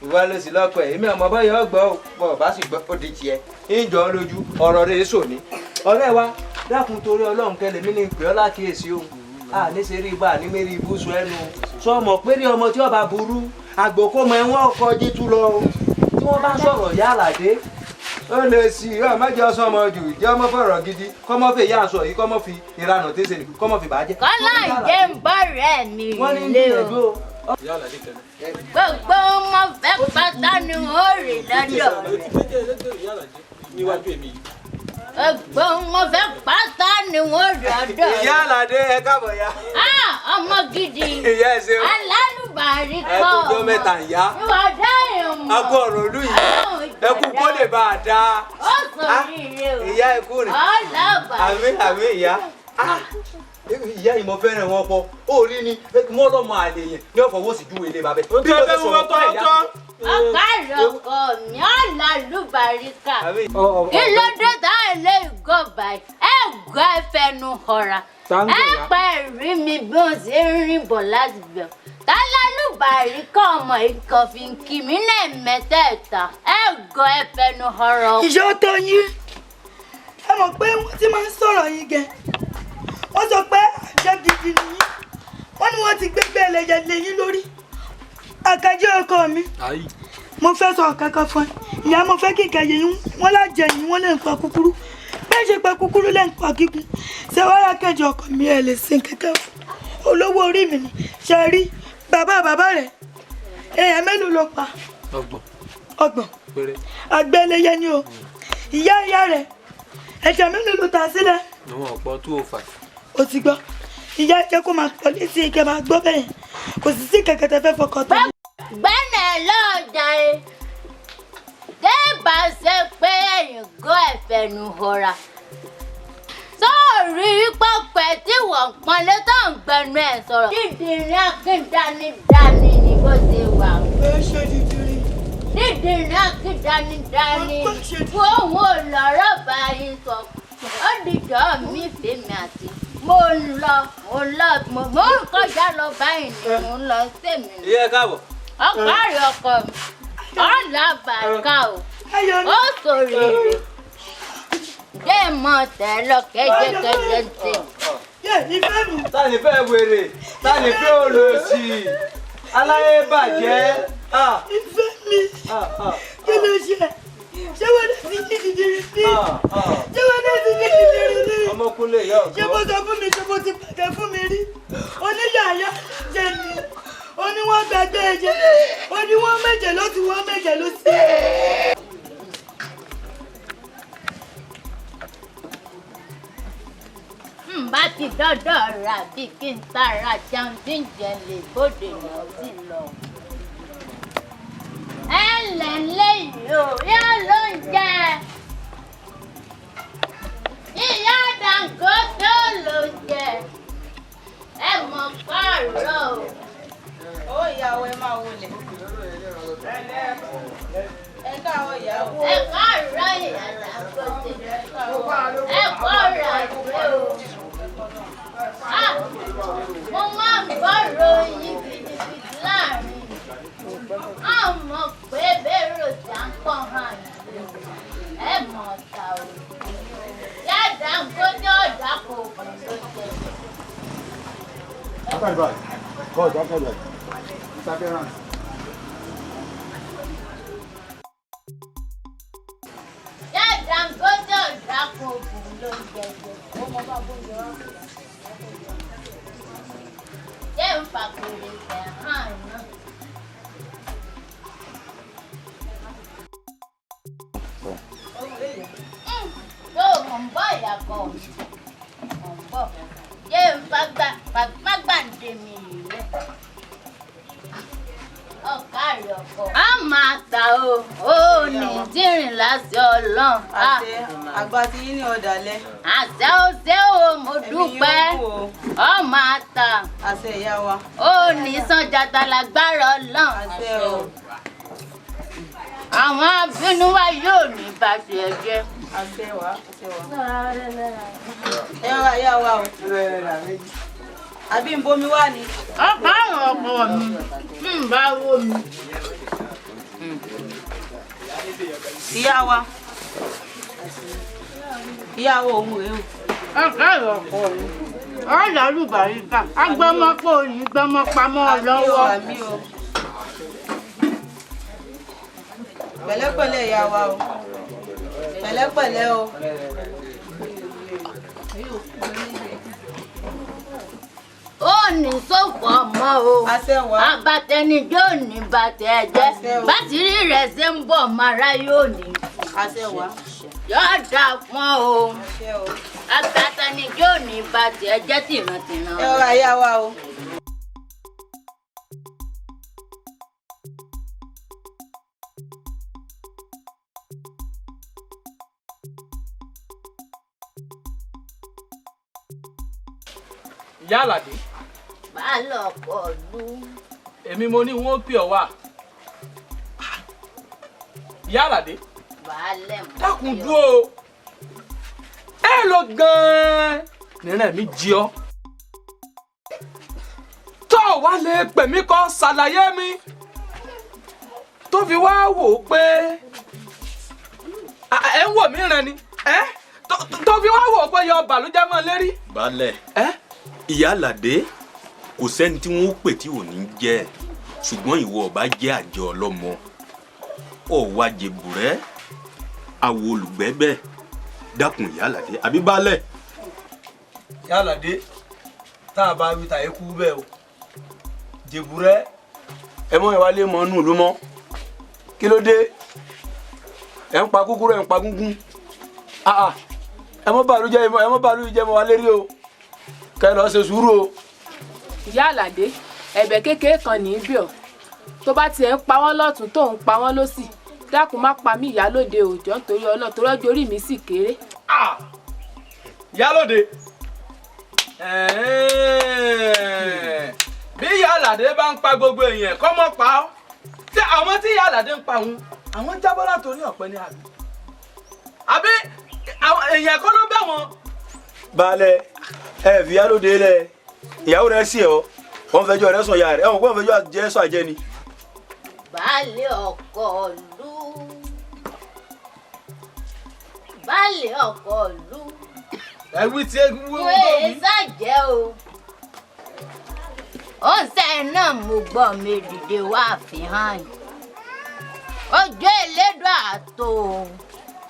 Speaker 12: ìwọ ló sì lọ́kọ ẹ̀ èmi ọmọ bọ́yọ̀ ọgbọ́ ò bọ̀ bá sì gbọ́ ó di tiẹ̀ ń jọ ọ́ lójú ọ̀rọ̀ rẹ̀ sòní. Ọ̀rẹ́ wa dákun torí Ọlọ́run kẹlẹ̀ mí ní pè ọ́ lákìyèsí o à ní ṣe rí ibà ní mérí ibùsùn ẹnu sọ mọ̀ pé rí ọmọ tí ọba burú àgbòkómọ ẹ̀wọ̀n ọkọ̀ jítú lọ o tí wọ́n bá sọ̀rọ̀ yá Àlàdé ó lè sí i ọmọ jẹ́ ọsán ọmọ jù jẹ́ ọmọ fọ̀rọ̀ gidi kọ́mọ́ fi ìyá àṣọ yìí kọ́mọ́ fi ìranù tí ń ṣe kọ́mọ́ fi bàjẹ́.
Speaker 4: Kọ́lá ìjẹ́ ń bọ́ rẹ̀ mi lé o. Gbogbo ọmọ fẹ́ pátá ni wọ́n rí lọ́dọ̀ rẹ̀. Gbogbo ọmọ fẹ́ pátá ni wọ́n rí lọ́dọ̀ rẹ̀.
Speaker 12: Ìyá Àlàdé ẹ káàbọ̀ ya.
Speaker 4: Ọmọ gidi.
Speaker 12: Ìyá ẹ ṣeun.
Speaker 4: Alálùbárí kọ́.
Speaker 12: Ẹ kú ọjọ́ mẹ́ta ìyá.
Speaker 4: Ìwà dáhùn mọ́.
Speaker 12: A kú ọ̀rọ̀ olú yìí. Ẹ kú kó lè bá a dáa.
Speaker 4: Ó sọ oríire o.
Speaker 12: Ìyá ẹ kú rìn.
Speaker 4: Ọlọ́bàá.
Speaker 12: Àmín àmín ìyá. Ìyá yìí mo fẹ́ràn wọn pọ̀ ó rí ni wọ́n lọ́mọ àlè yẹn ní ọ̀fọ̀ wọ́n sì júwe ilé bàbá ẹ̀.
Speaker 9: Bí mo ti sọ̀rọ̀ tọ́ tọ́
Speaker 4: Ọ̀gá ìrọ̀kọ̀ mi ọ̀là lùbáríkà. Kí ló dé tá ẹ lé ìgò báyìí? Ẹ gbọ́ ẹ fẹnu họra. Ẹ pa ẹ̀rí mi bí wọ́n ṣe ń rìn bọ̀ láti bẹ̀. Tálá lùbáríkà ọmọ ikọ̀ fi ń kí mi náà mẹ́tẹ̀ẹ̀ta. Ẹ gbọ́ ẹ fẹnu họra.
Speaker 6: Ìṣó tó yín, ẹ mọ̀ pé wọ́n ti máa ń sọ̀rọ̀ yín gẹ̀. Wọ́n sọ pé àjẹ́ gidi nìyí. Wọ́n ní wọ́n ti gbégbé ẹlẹ́yẹ lé yín lórí. Àkàjẹ́ ọkọ mi, mo fẹ́ sọ kankan fún ẹ. Ìyá mo fẹ́ kí ìkẹyẹ yín, wọ́n lájẹ yín, wọ́n lè ń pa kúkúrú. Bẹ́ẹ̀ ṣe pa kúkúrú lè ń pa gígùn. Ṣé wàá rà kẹjọ ọkọ mi ẹ lè sin kẹ̀kẹ́ fún? Olówó orí mi ni. Ṣé rí bàbá bàbá rẹ̀? Èèyàn mélòó ló pa?
Speaker 13: 30.
Speaker 6: 30.
Speaker 13: Péré.
Speaker 6: Àgbẹ̀lẹ̀yẹ ni o. Ìyá ìyá rẹ̀, ẹ̀jẹ̀ mélòó ló ta sílẹ̀?
Speaker 13: Níwọ̀n ọ̀pọ̀ 205.
Speaker 6: O ti gbọ́. Ìyá jẹ́ kó máa pọ̀ létí kẹ́ máa gbọ́ bẹ́ẹ̀. Kò sì sí kẹ̀kẹ́ tẹ fẹ́ fọkàn tán.
Speaker 4: Gbẹ́nẹ̀ lọ́jà ẹ. Débà ṣe pé ẹ̀yìn gọ́ ẹ̀fẹ̀nù họra. Sóòrí pọ̀pẹ́ tí wọ́n pọ́nlé tó ń gbẹnu ẹ̀ sọ̀rọ̀. Dídìrín akíndánidání ni bó ṣe wà.
Speaker 6: Ẹ ṣe dídìrín.
Speaker 4: Dídìrín akíndánidání. Fóun ò lọ́rọ̀ báyìí sọ. Ó dìjọ́ mi fèmí àti mo ń lọ mo ń kọjá lọ báyìí ni mo ń lọ sèmi.
Speaker 12: Ìyá ẹ káàbọ̀.
Speaker 4: Ọkọ rẹ ọkọ mi ọ̀là bàkà o ó sòrè rè dé mọ tẹ lọ kẹjẹkẹjẹ ń tẹ.
Speaker 12: Ta ni fẹ́ wèrè? Ta ni fẹ́ olòṣì? Aláyé bàjẹ́.
Speaker 6: Ìfẹ́ mi, kí ló ṣe? Ṣé wọ́n náà ti ní dídìrín ní? Ṣé wọ́n náà ti ní dídìrín ní?
Speaker 12: Ọmọkúnlé yọ ọ̀gbọ́n.
Speaker 6: Ṣé bó sọ fún mi ṣé bó ti pàtẹ fún mi rí? Oníyàyà jẹ ni. Ó ní wọ́n gbàgbé ẹ̀jẹ̀. Ó ní wọ́n mẹ̀jẹ̀ ló ti wọ́n mẹ̀jẹ̀ ló sí.
Speaker 4: N bá ti dọ́dọ̀ rà bí kí n tara jẹun tí ń jẹ lè bóde lọ sí lọ. Ẹ ǹlẹ́ ńlẹ́ yìí o, yóò ló ń jẹ. Ìyá Dangote ló ń jẹ. Ẹ mọ̀ pààrọ̀ o.
Speaker 14: Ó ìyàwó ẹ máa wọlé. Ẹ káàárọ̀ ìyàwó.
Speaker 4: Ẹ káàárọ̀ ìyá Dangote. Ẹ kọ́ra àgbẹ̀ o. Mo máa ń gbọ́rọ̀ yín gidigidi láàrin. A mọ̀ pé bẹ́rù tí a ń pọ̀ hàn ẹ mọ̀ ọ̀tà o. Ìyá Dangote ọ̀dà kò kù ló jẹ.
Speaker 9: God, after that. Disappearance.
Speaker 4: Ìyá Dangote ọ̀dà kò kù ló jẹ. Jẹ́ ń fàkèrè tẹ̀ hàn náà. Tó mò ń bọ̀ ìyàkọ̀, mò ń bọ̀. Jẹ́ ń fagbáǹde mi rẹ̀. Ọ̀ká rẹ̀ ọkọ̀. A máa ta o, ó ní dírìn láti Ọlọ́run.
Speaker 14: Àṣẹ àgbà tí yín ní ọ̀dàlẹ̀.
Speaker 4: Àṣẹ ó ṣe o, mo dúpẹ́. Ọ máa ta.
Speaker 14: Àṣẹ ìyá wa.
Speaker 4: Ó ní sànjàtà lágbára Ọlọ́run.
Speaker 14: Àṣẹ o.
Speaker 4: Àwọn abínú wa yóò ní bá tiẹ̀ jẹ́.
Speaker 14: Àṣẹ wa, àṣẹ wa. Ẹ rọra ìyá wa o. Àbí ń bomi wá ni.
Speaker 4: Ọkọ àwọn ọkọ mi ń bá wó mi.
Speaker 14: Ìyá wa. Ìyá wa òun rèé o.
Speaker 4: Ọkọ àwọn ọkọ mi. Ọ̀là lùbàríkà, agbọ́mọpọ̀ ò ní gbọ́mọpamọ́ lọ́wọ́.
Speaker 14: Àmì o. Pẹ̀lẹ́pẹ̀lẹ́ ìyá wa o. Pẹ̀lẹ́pẹ̀lẹ́ o.
Speaker 4: Ó ní sófò ọmọ o. Abatẹnijó ò ní bàtẹ jẹ́. Bátìrí rẹ̀ ṣe ń bọ̀ mara yóò ní. Yóò dà fún o. Abatẹnijó ò ní bàtẹ jẹ́ tìrantìran.
Speaker 14: Ẹ rọra ìyá wa o.
Speaker 13: Ìyá Àlàdé.
Speaker 4: Bá lọ pọ̀ lú.
Speaker 13: Èmi mo ní wọ́n pè ọ́ wá. Ìyá Àlàdé.
Speaker 4: Baálẹ̀ mọ́.
Speaker 13: Dákun dúró o. Ẹ lọ gan-an nírẹ̀ mi jí ọ. Tó o wá lè pè mí kó ṣàlàyé mi. Tó fi wá wò ó pé ẹ ń wò mí rẹ ni. Tó fi wá wò ó pé yọ bàlújẹ́ mọ́ lérí.
Speaker 15: Baálẹ̀, Ìyá Àlàdé, kò sẹ́ni tí wọ́n pè tí ò ní jẹ́, ṣùgbọ́n ìwọ ọba jẹ́ àjọ ọlọ́mọ ọ̀wá jẹ̀bùrẹ́ àwọ̀ olùgbẹ́bẹ̀. Dákun Ìyá Àlàdé àbí baálẹ̀.
Speaker 12: Ìyá Àlàdé, tá a bá wí ta ikú bẹ́ẹ̀ o, jẹ̀bùrẹ́ ẹ mọ ìwà lé mọ inú ìlú mọ́. Kí ló dé? Ẹ ń pa kúkúrú, ẹ ń pa gúngún. Ẹ mọ bàlújẹ́, ẹ mọ bàlújẹ́ mọ wa lérí o, kẹ lọ ṣe sùúrù o.
Speaker 2: Ìyá Àlàdé, ẹ̀bẹ̀ kékeré kan ní í bí ọ, tó bá tiẹ̀ ń pa wọ́n lọ́tún tó ń pa wọ́n lọ́sì, dákun má pa mí ìyálóde òòjọ́ nítorí Ọlọ́run, torí ọjọ́ orí mi sì kéré.
Speaker 13: Ìyálóde, bí Ìyá Àlàdé bá ń pa gbogbo èèyàn kọ́ mọ́ pa ọ́, tí àwọn tí Ìyá Àlàdé ń pa òun àwọn jábọ́ látòrí ọ̀pẹ ní àbí àbí èèyàn kọ́ ló bẹ̀ wọ́n.
Speaker 12: Baálẹ̀, ẹ fi ìyálóde lẹ, ìyàwó rẹ sí ọ, wọn fẹjọ́ rẹ sùn ya rẹ, ẹwọn kò fẹjọ́ jẹ sọ àjẹ ni.
Speaker 4: Baálé ọkọ ìlú, baálé ọkọ ìlú.
Speaker 13: Ẹ wí tí egun wí
Speaker 4: wọ́n èé ṣàjẹ́ o. Ó ń sẹ́yìn náà mo gbọ́ mi dìde wá àfihàn yìí. Ojú elédùn àtò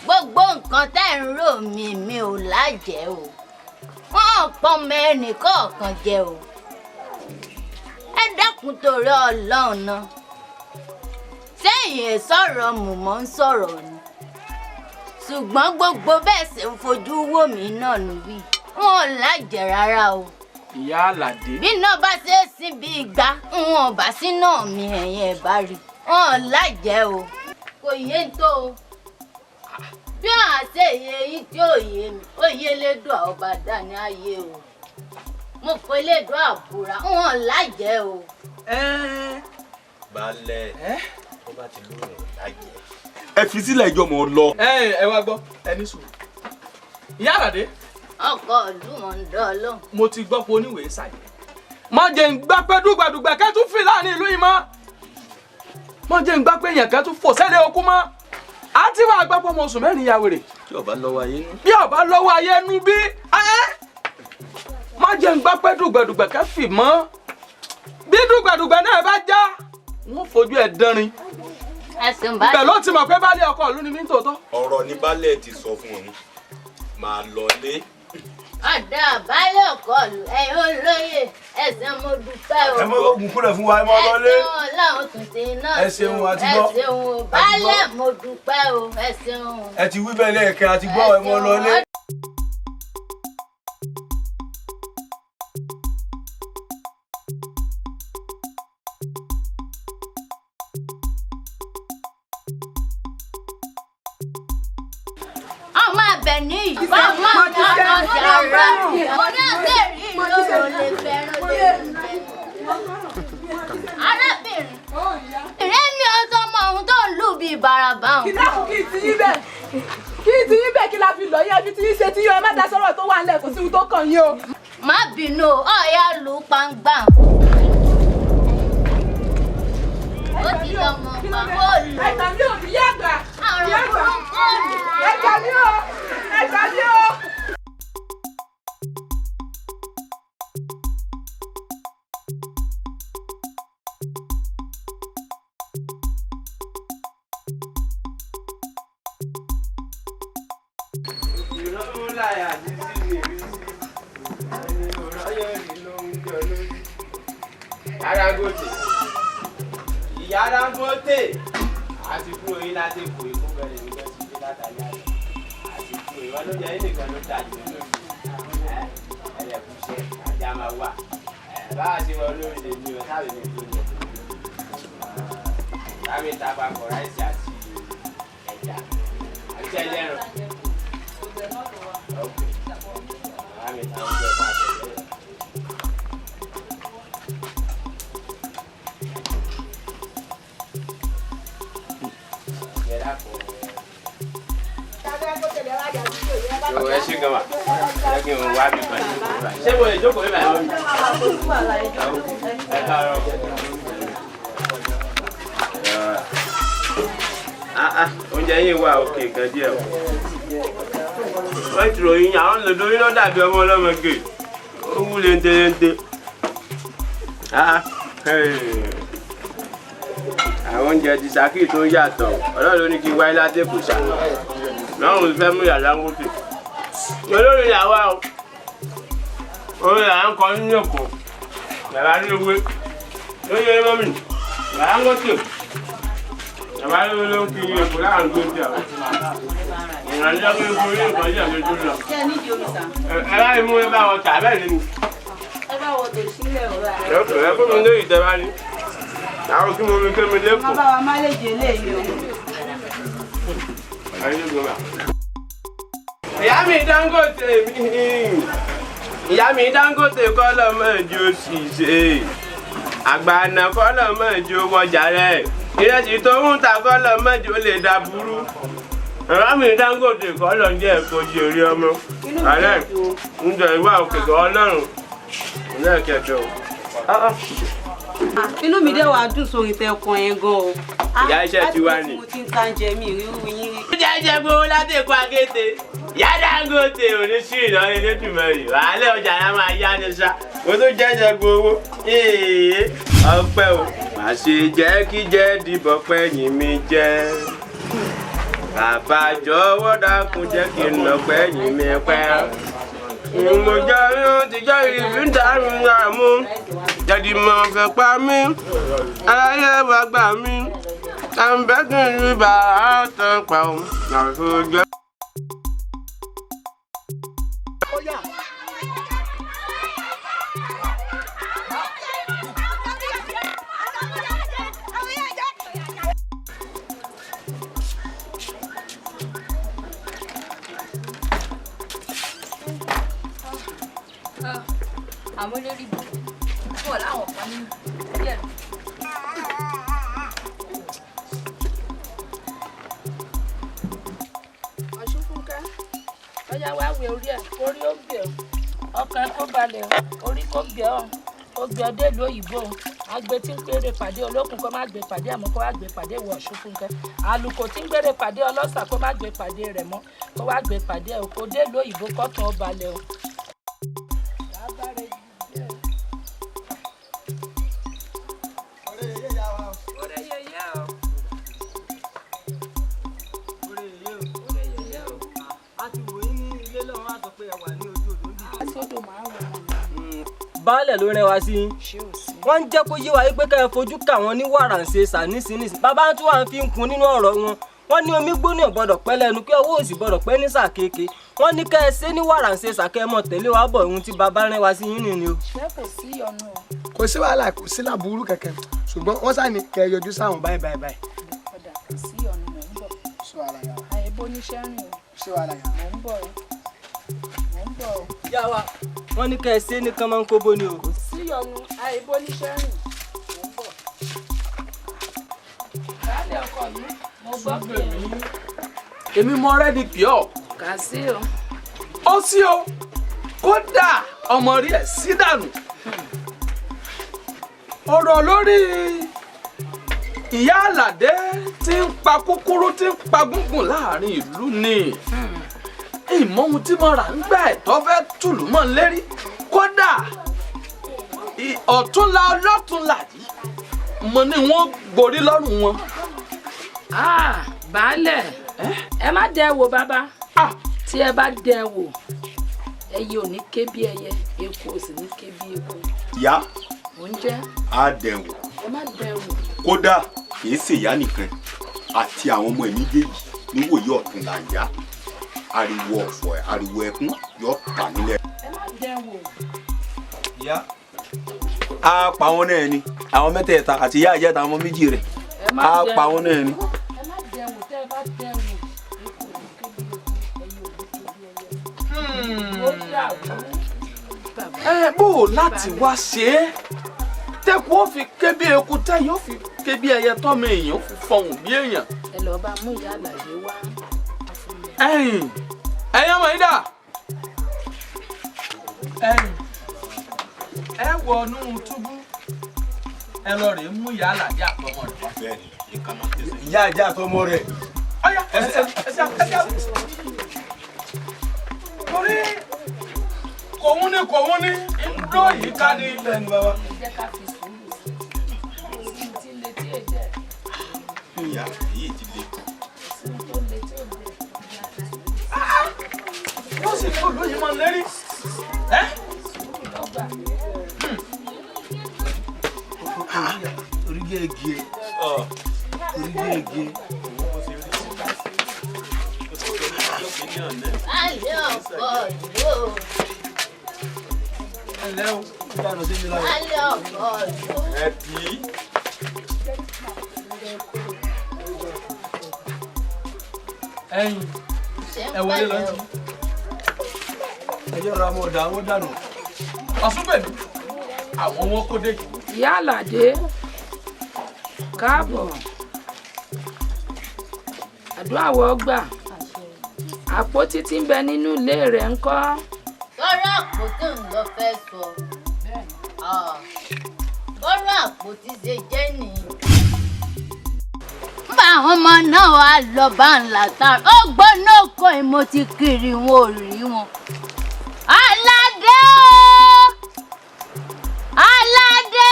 Speaker 4: gbogbo nǹkan tẹ́ ń rò mí mi ò lájẹ́ o. Wọ́n pọ́n mẹ́rin kọ̀ọ̀kan jẹ o. Ẹ dákun torí Ọlọ́run náà. Sẹ́yìn ẹ̀ sọ̀rọ̀ mùmọ́ ń sọ̀rọ̀ ni. Ṣùgbọ́n gbogbo bẹ́ẹ̀ ṣe ń fojú wò mí náà níbí. Wọn ò lájẹ̀ rárá o.
Speaker 13: Ìyá Àlàdé.
Speaker 4: Bí náà bá ṣe é sí bí igba, wọn ò bá sí náà mi ẹ̀yìn ẹ̀ bá rí. Wọn ò lájẹ̀ o. Kò yé ń tó o. Bí àá ṣe yé yín tí ò yé mi, ó yé lédùn ọba dání ayé o. Mo fọ lédùn àbúrà, wọn ò lájẹ̀ o.
Speaker 15: Baálẹ̀, tó bá ti lóyún ẹ̀ lájẹ̀. Ẹ fi sílẹ̀ ìjọ mọ̀ lọ.
Speaker 13: Ẹ wá gbọ́, ẹ ní sùúrù. Ìyá Àlàdé.
Speaker 4: Ọkọ ìlú mọ̀ ń dán lóhùn.
Speaker 13: Mo ti gbọ́ pé oníwèé ṣàyẹ̀. Má jẹ́ ń gbá pé dùgbàdùgbà kẹ́tù fi láàrin ìlú yìí mọ́. Má jẹ́ ń gbá pé èèyàn kẹ́tù fò sẹ́lẹ̀ okú mọ́. A ti wá gbọ́ pé ọmọ oṣù mẹ́rin ya wèrè.
Speaker 15: Bí ọba lọ́wọ́ ayé nú.
Speaker 13: Bí ọba lọ́wọ́ ayé nú bí. Má jẹ́ ń gbá pé dùgbàdùgbà kẹ́ fì mọ́. Bí dùgbàdùgbà náà bá já, wọ́n fojú ẹ̀ dánrin. Ibẹ̀ ló ti mọ̀ pé baálé ọkọ ìlú ni mí ń tòótọ́.
Speaker 15: Ọ̀rọ̀ ni baálé ti sọ fún òun. Máa lọ lé.
Speaker 4: Ọ̀dà baálé ọkọ ìlú, ẹ̀yin olóyè, ẹ̀sìn mo dúpẹ́ o.
Speaker 12: Ẹ mọ ogun kúrẹ̀ fún wa, ẹ mọ lọ lé.
Speaker 4: Ẹ ṣeun Ọlọ́run tún ti náà.
Speaker 12: Ẹ ṣeun, a ti gbọ́.
Speaker 4: Ẹ ṣeun o, baálé mo dúpẹ́ o, ẹ ṣeun.
Speaker 12: Ẹ ti wí bẹ́ẹ̀ lẹ́ẹ̀kẹ́, a ti gbọ́, ẹ mọ lọ lé.
Speaker 4: Ọmọ abẹ ní ìgbà máa ń lọ sí ara. Mo ní àgbèrè ìlú lè fẹ́ràn lè jẹ. Arábìnrin, ìrẹ́ mi ò sọ ọmọ ohun tó ń lù bíi bàràbà.
Speaker 2: Kí dákun kí n ti yín bẹ́ẹ̀, kí n ti yín bẹ́ẹ̀, kí la fi lọ yín, ẹbí tí yín ṣe tí yín, ẹ má dá sọ́rọ̀ tó wà nílẹ̀, kò sí ohun tó kàn yín o.
Speaker 4: Má bínú o, ọ̀ya lù ú pàǹgbà. Ó ti lọ mọ̀ pa ó lù.
Speaker 2: Ẹ gbà mí o, ìyá àgbà, ìyá àgbà. Ẹ gbà mí o, ẹ gbà mí o.
Speaker 12: Dangote, ìyá Dangote, àti kúrò yín láti kò ikú bẹ̀rẹ̀ nígbà tí dé látàrí àná, àti kúrò ìwà ló jẹ́ yín nìkan ló dà jù lórí ẹ ẹlẹ́kùnṣẹ́ àjà máa wà ẹ bá a ṣe wọ olórí lè ní o sábẹ̀ ní tó lẹ̀ sábẹ̀ ta papọ̀ ráìsì àti ẹja àti ẹlẹ́ran ok sábẹ̀ ta oúnjẹ papọ̀ lẹ́yìn.
Speaker 16: Ẹ ṣe gan wa, ẹ kí n wá bí kan ṣé mo lè jókòó bíbá yẹn? Ẹ káàárọ̀. Oúnjẹ yìí wà òkè gan díẹ̀ o. Wọ́n ti ròyìn àwọn lòdò yín ló dàbí ọmọ ọlọ́mọge. Ó wú léńtéléńté. Àwọn oúnjẹ ti Ṣakí tó yàtọ̀. Ọlọ́run ló ní kí n wáyé látẹ̀kù ṣá. Lọ́run fẹ́ mú yàrá Dangote. Olórí làwa o. Orin là ń kọ nínú Èkó. Yàrá ní ewé. Lóye mọ́mì. Yàrá Dangote. Yàrá ló ló ń kiri Èkó láàrin tó ti àwọn. Ìrànlọ́wọ́ pé kò rí nǹkan yíyà lójú lọ.
Speaker 14: Ṣé ẹ nídìí omi sà?
Speaker 16: Ẹ bá mi mú ẹ bá wọn tà bẹ́ẹ̀ nínú.
Speaker 14: Ẹ bá wọ tò sílẹ̀ ọ̀rọ̀ ààrẹ.
Speaker 16: Ẹ fún mi lóyè tẹ bá ní. Àwọn kí mo mi ké mi lẹ́kọ̀ọ́.
Speaker 14: Má bá wa má lè jẹ eléyìí o.
Speaker 16: Ìyá mi Dangote mi. Ìyá mi Dangote kọ́ lọ́mọ ìjọ ṣìṣe. Àgbàna kọ́ lọ́mọ ìjọ wọjà rẹ̀. Ìrẹsì tó ń ta kọ́ lọ́mọ ìjọ lè dà burú. Ìyá mi Dangote kọ́ lọ́ ń jẹ́ ẹ̀kọ́ jèrè ọmọ. Àlẹ́ ń jẹ ìwà òkè kọ́ ọlọ́run. Lẹ́ẹ̀kẹjọ.
Speaker 14: Inú mi dẹ̀ wá dùn sórí tẹ ọkàn yẹn gan o.
Speaker 16: Ìyá iṣẹ́ ti wá ni.
Speaker 14: Láti mo ti ń ta oúnjẹ mi ìrírí yín rí.
Speaker 16: Oúnjẹ jẹ gbowó láti Èkó Akéte. Ìyá Dangote ò ní sí ìnáwó Elédùmarè. Wàhálẹ̀ ọjà yẹn máa yá ni sá. Mo tún jẹ́jẹ́ gbowó. Ee ọpẹ́ o. Má ṣe jẹ́ kí jẹ́ dìbò pẹ́yìn mi jẹ́. Bàbá jọ̀wọ́ dákun jẹ́ kí n lọ pẹ́yìn mi pẹ́. Mo jẹ́ ti jẹ́ ìlú dàrú àmú. Jẹ̀dí mọ̀ fẹ́ pa mí. Aláyé wa gbà mí. Àǹbẹ́kùn rí bàá tán pa ọ́. Àfojọ́.
Speaker 2: Àwọn olórí bú pọ̀ láwọn kan nínú díẹ̀.
Speaker 11: Ọ̀ṣunfúnkẹ́, ọjà wá wẹ orí ẹ̀, orí ó gbẹ ọ́, ọkàn ẹ̀ kó balẹ̀ ọ́, orí kó gbẹ ọ́, ó gbẹ ọ́ délùú òyìnbó o. Agbe tí ń gbére pàdé olókùn kó má gbé pàdé àmọ́ kó wá gbé pàdé wọ Ọ̀ṣunfúnkẹ́. Àlùkò tí ń gbére pàdé ọlọ́ṣà kó má gbé pàdé rẹ̀ mọ́, kó wá gbé pàdé ẹ̀ kó délùú òyìnbó kọ́kàn ó balẹ̀ o.
Speaker 17: Baálẹ̀ ló rán wa sí yín. Wọ́n ń jẹ́ kó yé wa pé ká ẹ fojú kà wọ́n ní wàràǹṣe sà nísinsìnyí. Bàbá tí wọ́n fi ń kun nínú ọ̀rọ̀ wọn. Wọ́n ní omi gbóná gbọ́dọ̀ pẹ́ lẹ́nu kí ọwọ́ òsì gbọ́dọ̀ pẹ́ ní sà kéèké. Wọ́n ní ká ẹ ṣe ní wàràǹṣe sà kẹ́ ẹ mọ̀ tẹ̀lé wa bọ̀ ohun tí bàbá rán wa sí yín nìyí o.
Speaker 11: Ṣé kò sí ìyọnu o?
Speaker 18: Kò sí wàhálà, kò sí làbúrú kankan, ṣùgbọ́n wọ́n sá ní kẹ́ ẹ yọjú sáwọn báyìí báyìí báyìí.
Speaker 11: Ọ̀dà kò sí ìyọnu, mò ń bọ̀.
Speaker 18: Sí wàhálà yàrá.
Speaker 11: Àìbó níṣẹ́ rìn o.
Speaker 18: Sí wàhálà yàrá.
Speaker 11: Mò ń bọ̀ o. Mò ń bọ̀ o.
Speaker 17: Yá wa, wọ́n ní ká ẹ ṣe ní kánmọ́nkóbó ni o.
Speaker 11: Kò sí ìyọnu, àìbó níṣẹ́ rìn. Mò ń bọ̀. Baálé ọkọ mi, mo gbọ́ pé
Speaker 13: Èmi mọ rẹ́ni pì ọ́.
Speaker 11: Kà sí o.
Speaker 13: Ó sí o. Kódà ọmọ rí ẹ̀ sí dànù. Ọ̀rọ̀ lórí ìyá Àlàdé tí ń pa kúkúrú tí ń pa gúngùn láàrin ìlú ni. Ìmọ̀ ohun tí mo rà ń gbà ẹ̀tọ́ fẹ́ tùlù mọ́ lérí. Kódà ọ̀túnla ọlọ́túnla yìí mo ní wọ́n gborí lọ́rùn wọn.
Speaker 11: Baálẹ̀, ẹ má dẹ wò bàbá. Tí ẹ bá dẹ wò, ẹyẹ ò ní ké bí ẹyẹ, eku ò sì ní ké bí eku.
Speaker 15: Ìyá
Speaker 11: Mò ń jẹ́.
Speaker 15: á dẹ̀wò.
Speaker 11: Ẹ má dẹ wò.
Speaker 15: Kódà kìí ṣe ìyá nìkan àti àwọn ọmọ ẹ̀ méjèèjì níwòye ọ̀túnla ìyá. Ariwo ọ̀fọ̀ ariwo ẹkún yóò tà nílẹ̀.
Speaker 11: Ẹ má dẹ wò.
Speaker 12: Ìyá á pa wọn náà ni àwọn mẹ́tẹ̀ẹ̀ta àti ìyá ìyá àtàwọn ọmọ méjì rẹ̀ á pa wọn náà ni.
Speaker 11: Ẹ má dẹ wò, tẹ́ ẹ bá dẹ wò, eku ò ní ké bí eku, ẹyẹ ò ní ké bí ẹyẹ. Ó dà wò.
Speaker 13: Ẹ bó o láti wá ṣe é tẹkun ó fi ké bí eku tẹyìn ó fi ké bí ẹyẹ tọmọ èèyàn ó fi fọhùn bí èèyàn.
Speaker 11: Ẹ lọ bá mú ìyá Àlàdé wá.
Speaker 13: Ẹ̀yin Ẹ̀yin ọmọ yìí dà? Ẹ̀yin ẹ wọnú túbú, ẹ lọ rèé mú ìyá Àlàdé àtọmọ rẹ̀ wá.
Speaker 9: Ìyá àjẹ́ àtọmọ rẹ̀.
Speaker 13: Ọ̀yá, ẹsẹ̀ ẹsẹ̀ ẹsẹ̀, torí kòun ní kòun ní ńdó yìí ká ní.
Speaker 2: Ẹ jẹ́ ká fi sùúrù sí i tí ń létí ẹ̀ jẹ́.
Speaker 15: Ìyá èyí ti le.
Speaker 2: Sí tó ń létí ẹ̀ jẹ́.
Speaker 13: Yóò sì kó lóyún mọ́ lérí.
Speaker 2: Lọ́gbà.
Speaker 1: Orí gègé, orí gègé.
Speaker 4: Alẹ́ ọkọ̀ ìlú o.
Speaker 13: Ẹlẹ́ o.
Speaker 4: Alẹ́ ọkọ̀ ìlú.
Speaker 15: Ẹ bí.
Speaker 13: Ẹ̀yin ẹ wọlé lọ sí.
Speaker 9: Ẹjọ́ ra ọmọ ọ̀dà wọn dànù.
Speaker 13: Ọ̀ṣunbẹ̀mí àwọn wọn kó dé.
Speaker 2: Ìyá Àlàdé, káàbọ̀, àdúrà wọ́n gbà. Àpótí tí ń bẹ nínú ilé rẹ̀ ń kọ́?
Speaker 4: Lọ́rọ̀ àpótí ń lọ fẹ́ sọ. Bọ́rọ̀ àpótí ṣe jẹ́ nìyí. Nígbà àwọn ọmọ náà wá lọ bá ń là tán, ó gbóná oko yìí, mo ti kiri wọn ò rí wọn. Aládé o! Aládé!